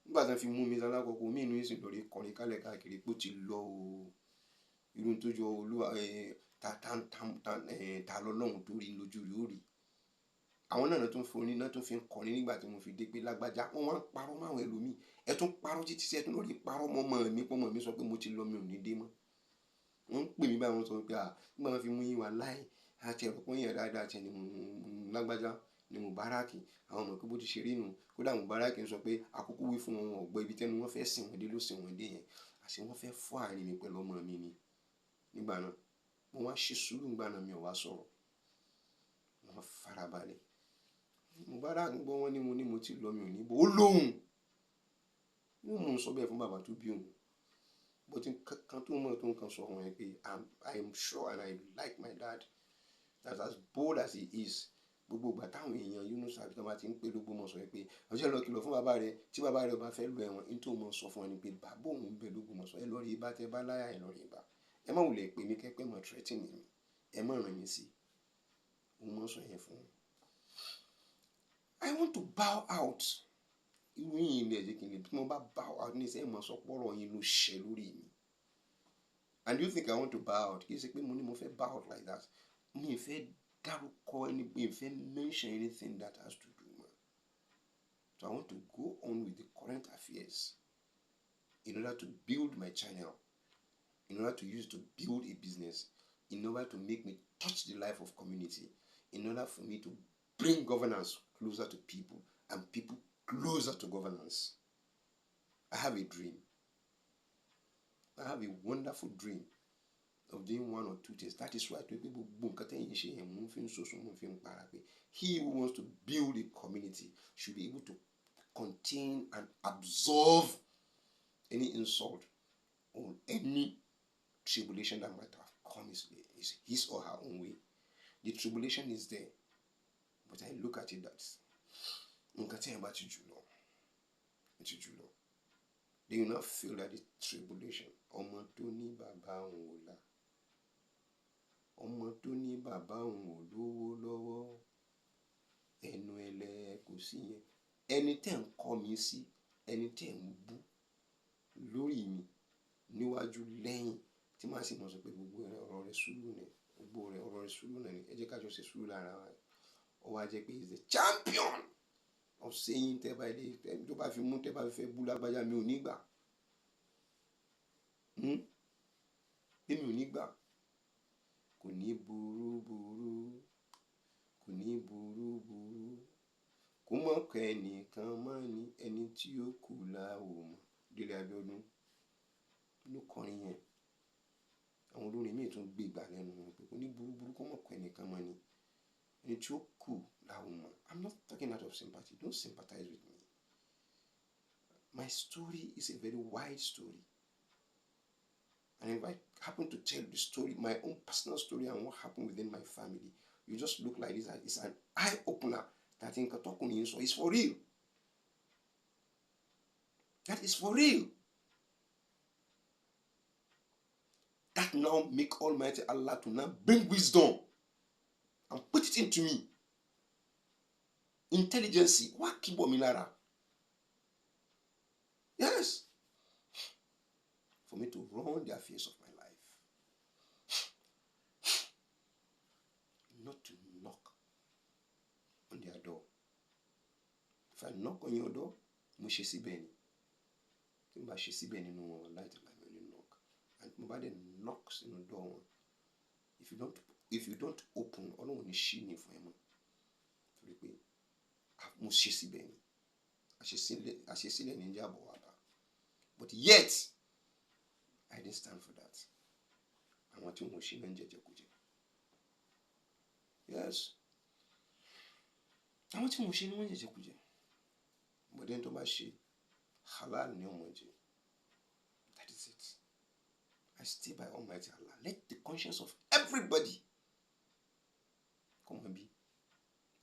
Nígbà tí wọ́n fi mú mi lálákọ̀ọ́kọ́ mi inú ìsìn lórí kọrin kálẹ̀ káàkiri pé ó ti lọ o. Irú tó jọ olúwa ta ta ta ta ta lọ́lọ́run tó rí lójú rí ó rí. Àwọn náà tún fún ní náà tún fi ń kọrin nígbà tí mo fi dé pé lágbájá wọ́n wá ń parọ́ máwọn ẹlòmíì. Ẹ tún parọ́ títí sí ẹ tún lórí parọ́ mọ́ ọmọ mi pé ọmọ mi sọ pé mo ti lọ, mi ò ní dé mọ́. Wọ́n ń pè mí báyìí, wọ́n sọ pé à nígbà wọn fi mú yín wá láì àti ẹ̀rọ pé yẹn dáadáa àti ẹni lágbájá ni Mubaraki. Àwọn ọmọ pé bó ti ṣe rí nu. Kódà Mubaraki ń sọ pé àkókò wí fún wọn, wọn ò gbọ́, ibi tẹ́nu wọn fẹ́ sìn wọ́n dé ló sìn wọ́n dé yẹn. Àṣé wọ́n fẹ́ fọ́ àárín mi pẹ̀lú ọmọ mi ni nígbà náà. Mo wá ṣe sùúrù nígbà náà, mi ò wá sọ̀rọ̀, mo wá farabalẹ̀. Mubarak gbọ́ wọn ní mo ní mo ti lọ, mi ò ní bò ó lóhùn yóò mú un sọ bẹ́ẹ̀ fún bàbá tó bí òun. But nǹkan tó mọ̀ tó nǹkan sọ fún ẹ pé I am sure and I like my dad, that as bold as he is, gbogbo ìgbà táwọn èèyàn Yunus àbí tó bá ti ń pè lÓgbómọ̀ṣọ́ yẹn pé ọjọ́ lọ kìlọ̀ fún bàbá rẹ tí bàbá rẹ bá fẹ́ lọ ẹ̀wọ̀n ní tó mọ̀ sọ fún ẹ ni pé bàbá òun bẹ lÓgbómọ̀ṣọ́, ẹ lọ rí ibà tẹ bá láyà, ẹ lọ rí ibà, ẹ má wulẹ̀ pè mí kẹ́pẹ́ mọ̀ threatening mi, ẹ má ràn mí sí òun mọ̀ sọ yẹn fún un. I want to bow out. Irú yìí ilé ẹ̀jẹ̀ kí n lè bí mo bá bow out ní sẹ́yìn mọ̀ sọ pọ́rọ̀ yín ló ṣẹ lórí mi. And you think I want to bow out? Kì í ṣe pé mo ní mo fẹ́ bow out like that. Mi ì fẹ́ dárúkọ ẹni, mi ì fẹ́ mention anything that has to do mọ́. So I want to go on with the current affairs in order to build my channel, in order to use to build a business, in order to make me touch the life of community, in order for me to bring governance closer to people and people closer to governance. I have a dream. I have a wonderful dream of doing one or two things. That is why to people gbogbo nǹkan tẹ́yìn ṣe yẹn, mo fi ń soso, mo fi ń para pé he who wants to build a community should be able to contain and absorb any insult or any tribulation that might have come his or her own way. The tribulation is there, but I look at it that nǹkan tí yẹn bá ti jù lọ, ti jù lọ. They will not feel that the tribulation. Ọmọ tó ní bàbá òun ò là, ọmọ tó ní bàbá òun ò lówó lọ́wọ́, ẹnu ẹlẹ́ kò sí yẹn. Ẹni tẹ́ ń kọ́ mi sí, ẹni tẹ́ ń bú lórí mi níwájú lẹ́yìn, tí màá sì mọ̀ sọ pé gbogbo rẹ̀ ọ̀rọ̀ rẹ̀ sùúrù ni, gbogbo rẹ̀ ọ̀rọ̀ rẹ̀ sùúrù náà ni. Ẹ jẹ́ ká jọ ṣe sùúrù lára wa. Ó wá jẹ́ pé he is the champion of saying tẹ́ bá ilé tó bá fi mú, tẹ́ bá fi fẹ́ bú lágbájá, mi ò ní gbà. Pé mi ò ní gbà. Kò ní burú burú, kò ní burú burú, kó mọ̀ kẹ́ ẹnìkan mọ́ ni ẹni tí ó kù la ò mọ̀. Délé Abíọ́dún ló kọrin yẹn. Àwọn olórin míì tún gbé ìgbà lẹ́nu wọn pé kò ní burú burú, kó mọ̀ kẹ́ ẹnìkan mọ́ ni ẹni tí ó kù la ò mọ̀. I'm not talking out of sympathy. Don't sympathize with me. My story is a very wide story. And if I happen to tell the story, my own personal story and what happened within my family, you just look like this. It's an eye opener that nǹkan tọkùnrin yìí sọ is for real. That is for real. That now make Almighty Allah to now bring wisdom and put it into me. Intelligence, wá kíbọ̀ mi lára. Yes. For me to run the affairs of my life. Not to knock on their door. If I knock on your door, mo ṣe síbẹ̀ ni. Tí mo bá ṣe síbẹ̀ nínú wọn, láti láì mi ò ní knock. And mo bá dẹ̀ knock sínú door wọn, if you don't open, Ọlọ́run ò ní ṣí mi fún ẹ mọ́. Torí pé mo ṣe síbẹ̀ ni. Àṣesílẹ̀ ní ìjábọ̀ wá bá. But yet, I didn't stand for that. Àwọn tí wọn ò ṣe náà ń jẹjẹkújẹ. Yes. Àwọn tí wọn ò ṣe ni wọ́n ń jẹjẹkújẹ. But ẹni tó bá ṣe, halal ni ó mọ̀ jẹ. That is it. I stay by Almighty Allah. Let the conscience of everybody come and be.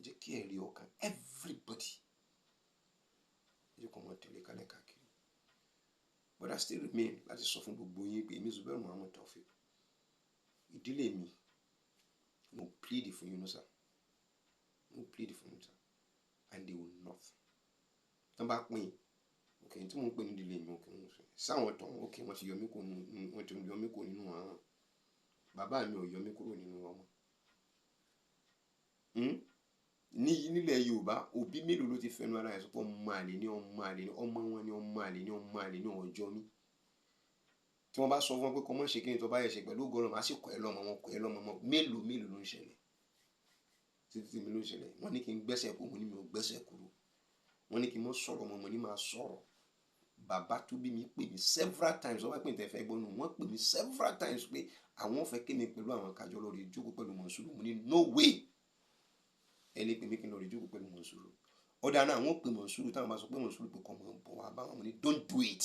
Jẹ́ kí ẹ̀rí ọkàn everybody. Ẹ jẹ́ kó máa tẹ̀lé kálẹ̀ káàkiri. But I still remain láti sọ fún gbogbo yín pé èmi Zubairu Muhammad Taofeek. Ìdílé mi, mo plead fún Yunusa. Mo plead fún Yunusa. And they will not. Tí wọ́n bá pín, okay, tí mo ń pè ní ìdílé mi, okay, mo sọ. Sáwọn tán, okay, wọ́n ti yọ mí kúrò nínú, wọ́n ti yọ mí kúrò nínú àwọn. Bàbá mi ò yọ mí kúrò nínú wọn mọ́. Ní nílẹ̀ Yorùbá, òbí mélòó ló ti fẹnu ara ẹ̀ sọ pé ọmọ àlè ni, ọmọ àlè ni, ọmọ wọn ni, ọmọ àlè ni, ọmọ àlè ni, ọjọ́ mi. Tí wọ́n bá sọ fún wọn pé kọ́ mọ́ ṣe kí ni tó bá yẹ ṣe pẹ̀lú ògo Ọlọ́run, màá sì kọ́ ẹ lọ́mọ wọn, kọ́ ẹ lọ́mọ mọ́. Mélòó mélòó ló ń ṣẹlẹ̀? Títí tí mi ló ń ṣẹlẹ̀. Wọ́n ní kí n gbẹ́sẹ̀ kúrò, mo ní mi ò gbẹ́sẹ̀ kúrò. Wọ́n ní kí n mọ́ sọ̀rọ̀ mọ́, mo ní máa sọ̀rọ̀. Bàbá tó bí mi pè mí several times. Wọ́n bá pè ní tẹ́fẹ́ gbọ́ nù. Wọ́n pè mí several times pé àwọn fẹ́ kí mi pẹ̀lú àwọn kájọ lórí ìjókòó pẹ̀lú Mọ̀nsúrù. Mo ní no way. Ẹ lè pè mí kí n lọ rí ìjókòó pẹ̀lú Mọ̀nsúrù. Ọ̀dà náà àwọn pè Mọ̀nsúrù, táwọn bá sọ pé Mọ̀nsúrù pé kọ́ mọ̀ bọ̀ wá bá wọn. Mo ní don't do it.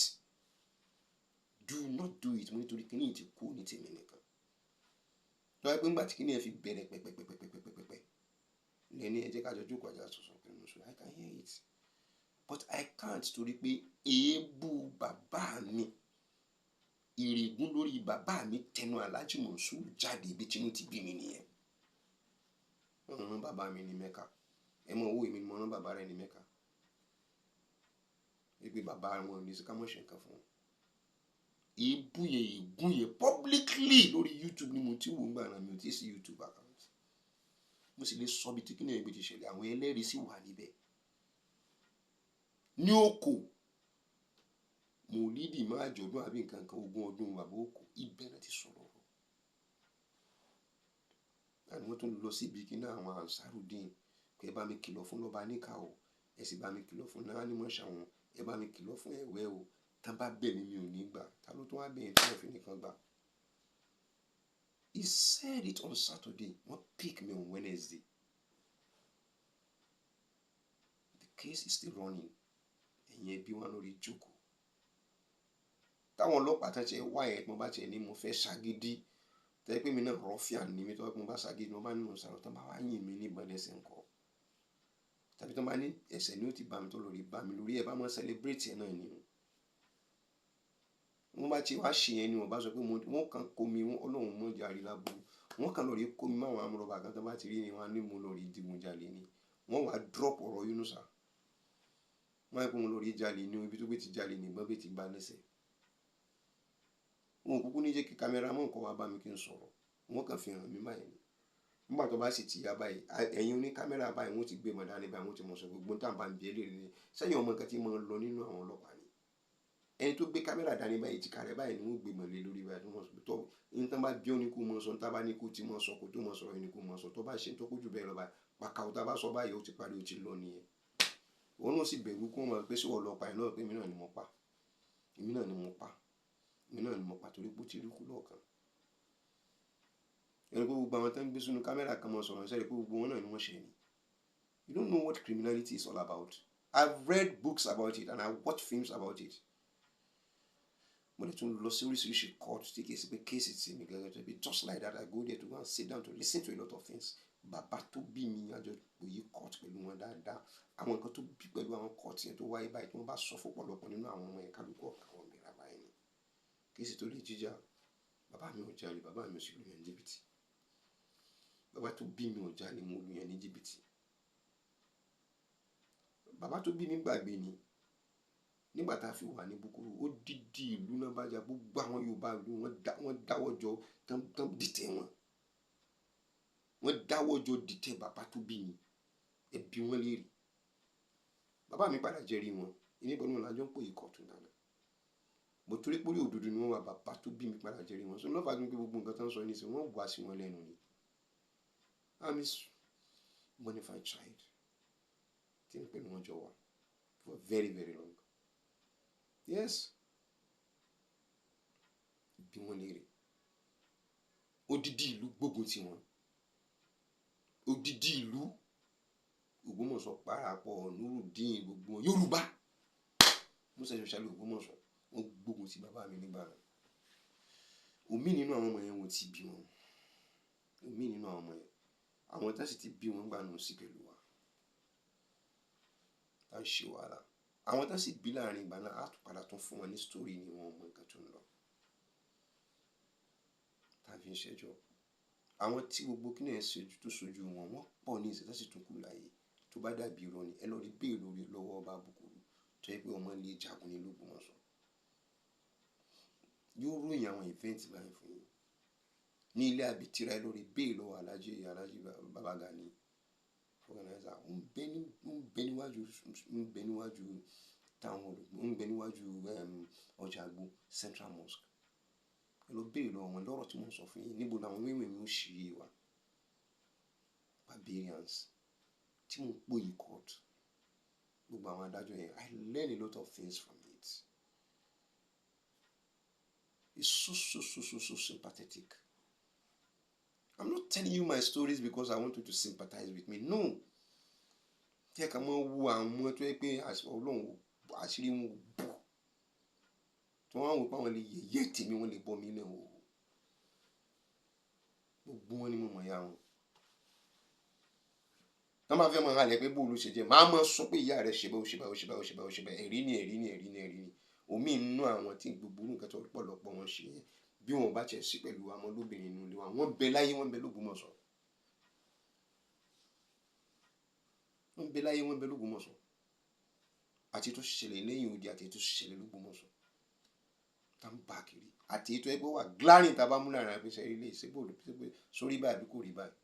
Do not do it. Mo ní torí kíní ti kú ní tèmi nìkan. Tó bá pé ńgbà tí kíní ẹ fi bẹ̀rẹ̀ pẹ̀pẹ̀pẹ̀pẹ̀pẹ̀pẹ̀ lẹ́ni ẹ jẹ́ ká jọ jókòó àjà sọ̀sọ̀ pẹ̀lú Mọ̀nsúrù. I can hear it. But I can't, torí pé èébú bàbá mi, ìrègùn lórí bàbá mi tẹnu Alhaji Mọ̀nsúrù jáde, ibi tí inú ti bí mi nìyẹn. Wọ́n rán bàbá mi ní Mẹ́kà. Ẹ mọ owó, èmi ni mo rán bàbá rẹ̀ ní Mẹ́kà. Wípé bàbá wọn ò ní sí ká mọ̀ ṣe nǹkan fún wọn. Èébú yẹn, ègún yẹn publicly lórí YouTube ni mo ti wò ń gbà náà, mi ò tí ì sí YouTube account. Mo sì lè sọ bí tí kíni ẹgbẹ́ ti ṣẹlẹ̀, àwọn ẹlẹ́rìí sì wà níbẹ̀. Ní oko, mòlídì máa jọ̀dún àbí nǹkan kan, ogún ọdún bàbá oko, ibẹ̀ náà ti sọ̀rọ̀ ọ̀rọ̀. Àni wọ́n tún lọ síbi kíní àwọn Ansarudeen pé ẹ bá mi kìlọ̀ fún lọ́ba níkà o, ẹ sì bá mi kìlọ̀ fún Nánímọ̀ṣà wọn, ẹ bá mi kìlọ̀ fún ẹ̀wẹ́ o. Tán bá bẹ̀ mí, mi ò ní gbà. Ta ló tún wá bẹ̀ yẹn tí wọ́n fi nìkan gbà? He said it on Saturday. Wọ́n pick me on Wednesday. The case is still running. Ẹ̀yin ẹbí wa lórí ìjókòó. Táwọn ọlọ́pàá tán ṣe wá yẹn, mo bá tiẹ̀ ní mo fẹ́ ṣagídí. Tẹ́ pé mi náà ruffian ni mi, tó bá mo bá ṣagídí, mo bá ní mo sàrọ̀, tán bá wá yìn mí níbọn lẹ́sẹ̀ ńkọ́. Tàbí tán bá ní ẹsẹ̀ ni ó ti bá mi tó lórí bá mi lórí ẹ bá mọ́ celebrate ẹ̀ náà ni o. Wọ́n bá ti wá ṣe yẹn ni wọ́n bá sọ pé wọ́n kàn kó mi, Ọlọ́run mọ̀ jàre láburú. Wọ́n kàn lọ rí kó mi máwọn amúrọ̀bà kan tó bá ti rí ni wọ́n á ní mo lọ rí digunjalè ni. Wọ́n wá drop ọ̀rọ̀ Yunusa. Wọ́n á pé mo lọ rí jalè ní ibi tó gbé ti jalè ní ìbọn bí ti gba lẹ́sẹ̀. Wọn ò kúkú ní jẹ́ kí cameraman kan wá bá mi kí n sọ̀rọ̀. Wọ́n kàn fi hàn mí báyìí ni. Nígbà tó bá sì ti ya báyìí, ẹ̀yin oní kámẹ́rà báyìí wọ́n ti gbé mọ̀ dání báyìí, wọ́n ti mọ̀ sọ gbogbo tá à ń bá ń bi eléyìí ni. Sẹ́yìn ọmọ nǹkan tí mo ń lọ nínú àwọn ọlọ́pàá ni. Ẹni tó gbé kámẹ́rà dání báyìí, èjìká rẹ̀ báyìí ni wọ́n gbé mọ̀ lé lórí báyìí. Wọ́n sọ pé tọ́, ní tán bá bí ó ní kó mọ̀ sọ, ní tán bá ní kó ti mọ̀ sọ, kó tó mọ̀ sọ̀rọ̀ ní kó mọ̀ sọ. Tó bá ṣe tó kójú bẹ́ẹ̀ lọ báyìí, pàkàwọ̀ tá bá sọ báyìí, ó ti parí, ó ti lọ nìyẹn. Òun náà sì bẹ̀rù kó mọ̀ pé ṣé wọ́n lọ pa ẹ̀ náà pé èmi náà ni mo pa. Èmi náà ni mo pa. Èmi náà ni mo pa torí pé ó ti rí kú lọ́ọ̀kan. Ẹni pé gbogbo àwọn tó ń gbé sínú kámẹ́rà kan mọ̀ sọ̀rọ̀, ṣẹ́ rí pé gbogbo wọn náà ni wọ́n ṣe ni. You don't know what criminality is all about. I've read books about it and I watch films about it. Mo lè tún lọ sí oríṣiríṣi court tí kì í ṣe pé case ti mi gẹ́gẹ́ tó bí just like that I go there to go and sit down to listen to a lot of things. Bàbá tó bí mi àjọ òye court pẹ̀lú wọn dáadáa. Àwọn nǹkan tó bí pẹ̀lú àwọn court yẹn tó wáyé báyìí tí wọ́n bá sọ fún ọ̀pọ̀lọpọ̀ nínú àwọn ọmọ yẹn kálukú ọ̀kan wọn mìíràn báyìí ni. Kì í ṣe torí jíjà. Bàbá mi ò jalè, bàbá mi ò sì lù yẹn ní jìbìtì. Bàbá tó bí mi ò jalè, mo lù yẹn ní jìbìtì. Bàbá tó bí mi gbàgbé ni. Nígbà tá a fi wà ní Búkúrú, ó dídì ìlú náà bá jà, gbogbo àwọn Yorùbá ìlú wọ́n dáwọ́ jọ tán dìtẹ̀ wọn. Wọ́n dáwọ́ jọ dìtẹ̀ bàbá tó bí mi. Ẹbí wọn léèrè. Bàbá mi padà jẹ́rìí wọn. Èmi pẹ̀lú wọn la jọ ń pò ikọ̀ tún dáadáa. Mo torí pé orí òdodo ni wọ́n wà, bàbá tó bí mi padà jẹ́rìí wọn. So lọ́fà tó ń pé gbogbo nǹkan tó ń sọ nísìnyí, wọ́n wá sí wọn lẹ́nu ni. I'm his bona fide child. Tí n pẹ̀lú wọn jọ wà for very very long. Yes. Bí wọ́n léèrè. Odidi ìlú gbógun ti wọn. Odidi ìlú Ògbómọ̀ṣọ́ parapọ̀ Nurudeen gbogbo wọn Yorùbá. Musa especially Ògbómọ̀ṣọ́ wọ́n gbógun ti bàbá mi nígbà náà. Òmí nínú àwọn ọmọ yẹn wọ́n ti bí wọn. Òmí nínú àwọn ọmọ yẹn. Àwọn tá sì ti bí wọn gbà nù sí pẹ̀lú wa. Tá ń ṣe wàhálà. Àwọn tá sì bí láàrin ìgbà náà á tún padà tún fún wọn ní story ni wọn mọ nǹkan tó ń lọ. Tá fi ń ṣẹjọ́. Àwọn tí gbogbo kíni ẹ̀ ṣe tó ṣojú wọn, wọ́n pọ̀ ní ìsìn tá sì tún kù láyé. Tó bá dàbí irọ́ ni, ẹ lọ rí béèrè lórí lọ́wọ́ ọba Búkúrú tó jẹ́ pé ọmọ lè jagun ní Ògbómọ̀ṣọ́. Yóò ròyìn àwọn event báyìí fún yín. Ní ilé àbítírà ẹ lọ rí béèrè lọ́wọ́ Alhaji Alhaji Baba Gani organizer. Ó ń bẹ ní, ó ń bẹ níwájú, ó ń bẹ níwájú táwọn olùgbò, ó ń bẹ níwájú ọjà àgbo Central Mosque. Ẹ lọ béèrè lọ́wọ́ wọn lọ́rọ̀ tí mò ń sọ fún yín. Níbo làwọn wíwìn mi ó ṣì yé wa. Barbarians tí mò ń pò yìí court. Gbogbo àwọn adájọ́ yẹn, I learn a lot of things from it. It's so so so so so sympathetic. I'm not telling you my stories because I want you to sympathize with me. No. Tí ẹ kàn máa wo àwọn tó yẹ pé Ọlọ́run àṣírí wọn ò bò. Tí wọ́n á wò pé àwọn lè yẹ̀yẹ́ tèmi, wọ́n lè bọ́ mi lẹ̀ o. Gbogbo wọn ni mo mọ̀ ya wọn. Tọ́ bá fẹ́ máa halẹ̀ pé bó ló ṣe jẹ́, màá máa sọ pé ìyá rẹ̀ ṣe báyìí, ó ṣe báyìí, ó ṣe báyìí, ó ṣe báyìí, ó ṣe báyìí. Ẹ̀rí ni, ẹ̀rí ni, ẹ̀rí ni, ẹ̀rí ni. Omi nínú àwọn tí gbogbo nǹkan tó pọ̀lọpọ̀ wọn ṣe yẹn, bí wọn bá tiẹ̀ sí pẹ̀lú àwọn lóbìnrin inú ilé wa, wọ́n bẹ láyé, wọ́n bẹ l'Ógbómọ̀ṣọ́. Wọ́n bẹ láyé, wọ́n bẹ l'Ógbómọ̀ṣọ́. Àti tó ṣẹlẹ̀ lẹ́yìn odi àti tó ṣẹlẹ̀ l'Ógbómọ̀ṣọ́. Tá ń bá kiri. Àti ètò ẹgbẹ́ wà glaring tá a bá mú láàrin àpèsè ilé ìṣègbè sórí báyìí àbí kò rí báyìí.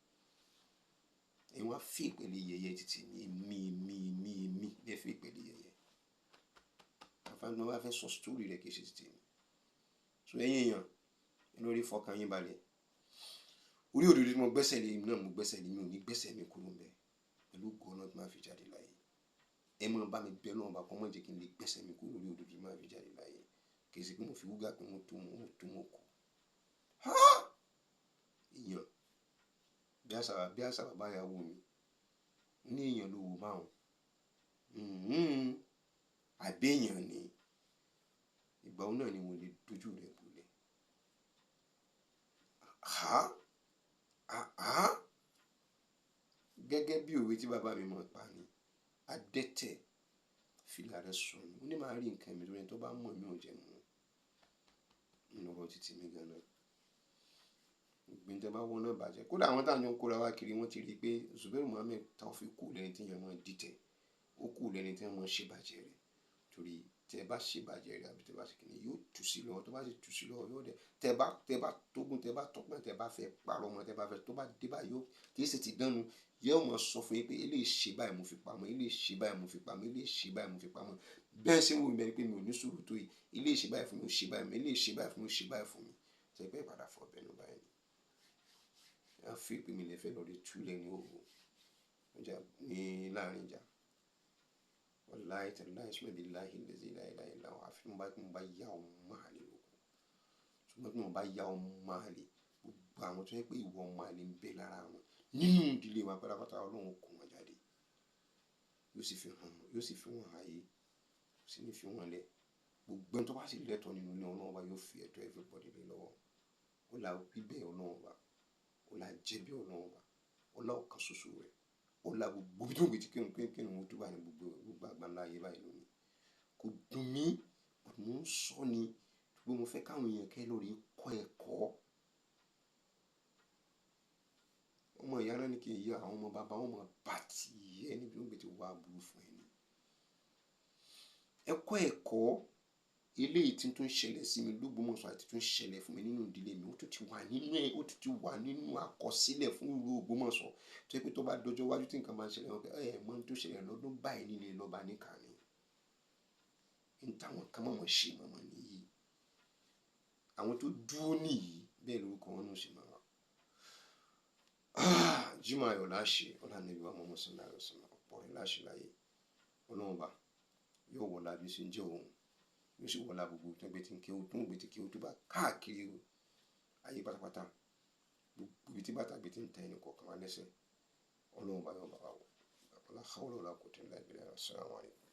Ẹ̀yin wá fi ìpele yẹ̀yẹ́ títì mi, èmi, èmi, èmi, èmi lè fi ìpele yẹ̀yẹ́. Àfààní mo bá fẹ́ sọ story rẹ̀ kì í ṣe títì mi. So ẹ̀yin èèyàn, ẹ lórí fọkàn yín balẹ̀. Orí òdodo tí mo gbẹ́sẹ̀ lé náà mo gbẹ́sẹ̀ lé, mi ò ní gbẹ́sẹ̀ mi kúrò ńbẹ̀. Pẹ̀lú ògo Ọlọ́run tí màá fi jáde láyé. Ẹ máa bá mi bẹ Ọlọ́run bá kọ́ mọ́ jẹ́ kí n lè gbẹ́sẹ̀ mi kúrò lórí òdodo tí màá fi jáde láyé. Kì í ṣe pé mo fi wúgà pé mo tó mo tó mo kù. Há! Èèyàn. Bí àṣà bàbá ìyàwó mi. Ó ní èèyàn ló wò báwọn. Àbí èèyàn ni. Ìgbà wo náà ni mo lè dojú rẹ̀ bolẹ̀. Há! Àhá! Gẹ́gẹ́ bí òwe tí bàbá mi mọ̀ pa ni. Adẹ́tẹ̀ fìlà rẹ̀ sọnù. Ó ní màá rí nǹkan mi lórí ẹni tó bá mọ̀ mí ò jẹ́ mọ́. Nínú ọ̀rọ̀ títí mi gan-an. Ìgbín tẹ bá wọ́n náà bàjẹ́. Kódà àwọn táwọn jọ ń kóra wá kiri, wọ́n ti rí i pé Zubairu Muhammed Taofeek kù lẹ́ni tí èèyàn máa ń dìtẹ̀. Ó kù lẹ́ni tí wọ́n máa ń ṣe bàjẹ́ rẹ̀. Torí tẹ bá ṣe bàjẹ́ rẹ̀ àbí tẹ bá ṣe kíni, yóò tú sí lọ́wọ́. Tó bá sì tú sí lọ́wọ́, yóò dẹ̀. Tẹ bá tógun, tẹ bá tọpẹ́, tẹ bá fẹ́ parọ́ mọ́, tẹ bá fẹ́ tó bá dé báyìí, yóò kì í ṣe ti dánu. Yóò máa sọ fún yín pé eléyìí ṣe báyìí mo fi pamọ́, eléyìí ṣe báyìí mo fi pamọ́, eléyìí ṣe báyìí mo fi pamọ́. Bẹ́ẹ̀ ṣe ń wò mí bẹ́ẹ̀ ni pé mi ò ní sùúrù tó yìí. Eléyìí ṣe báyìí fún mi, ó ṣe báyìí fún mi, eléyìí ṣe báyìí fún mi, ó ṣe báyìí fún mi. Ṣé pé ìpadà fọ ọbẹ̀ nù báyìí ni? A fi pé mi lè fẹ́ lọ rí túlẹ̀ ní òru. Ọjà ní láàrin ìjà. Wallahi tallahi summa billahi allazi la ilaha illa huwa. Àfi tí mo bá yá ọmọ àlè lóko. Ṣùgbọ́n tí mo bá yá ọmọ àlè, gbogbo àwọn tó jẹ́ pé ìwọ ọmọ àlè ń bẹ lára wọn nínú ìdílé wa pátápátá, Ọlọ́run kó wọn jáde. Yóò sì fi hàn, yóò sì fi wọ́n ayé, yóò sì ní fi wọ́n lẹ̀. Gbogbo ẹni tó bá sì lẹ́tọ̀ọ́ nínú ilé Ọlọ́run ọba yóò fi ẹ̀tọ́ everybody lé lọ́wọ́. Ó la wí bẹ́ẹ̀ Ọlọ́run ọba. Ó la jẹ́ bí Ọlọ́run ọba. Ó la ọ̀kan ṣoṣo rẹ̀. Ó la gbogbo bí tó ń gbé tí kírun kírun kírun tó bá ní gbogbo gbogbo àgbáńlá ayé báyìí lónìí. Kò dùn mí, but mo ń sọ ni pé mo fẹ́ káwọn èèyàn kẹ́ lórí kọ́ ẹ̀kọ́. Ọmọ ìyá náà ní kí n yá àwọn ọmọ bàbá wọn mọ̀ bá ti yẹ níbi tó ń gbé tí wà burú fún ẹni. Ẹ kọ́ ẹ̀kọ́ eléyìí tí tó ń ṣẹlẹ̀ sí mi l'Ógbómọ̀ṣọ́ àti tó ń ṣẹlẹ̀ fún mi nínú ìdílé mi, ó tún ti wà nínú ẹ̀, ó tún ti wà nínú àkọsílẹ̀ fún ìlú Ògbómọ̀ṣọ́. Tó jẹ́ pé tó bá dọjọ́ iwájú tí nǹkan bá ń ṣẹlẹ̀, wọ́n pé ẹ mọ̀ ohun tó ṣẹlẹ̀ lọ́dún báyìí nílé lọ́ba níkà ni. Ohun táwọn kan mọ̀ọ́mọ̀ ṣe mọ̀ọ́mọ̀ nìyí. Àwọn tó dúró nìyí, bẹ́ẹ̀ lórúkọ wọn náà ṣe máa wà. Jímọ̀ ayọ̀ láṣẹ, ọlá Ànábì wa Muhammad sallallahu alaihi wasallam, ọ̀pọ̀ rẹ̀ láṣẹ láyé. Ọlọ́run ọba yóò wọlá bí ó ṣe ń jẹ́ òun. Yóò sì wọlá gbogbo tó ń gbé tí ń kéwú, tó ń gbé tí kéwú tó bá káàkiri ayé pátápátá. Gbogbo ibi tí bàtà gbé tí ń tẹ ẹnì kọ̀ọ̀kan wá lẹ́sẹ̀. Ọlọ́run ọba yóò bá wa wò. La hawla wala quwwata illa billah. Assalamu alaikum.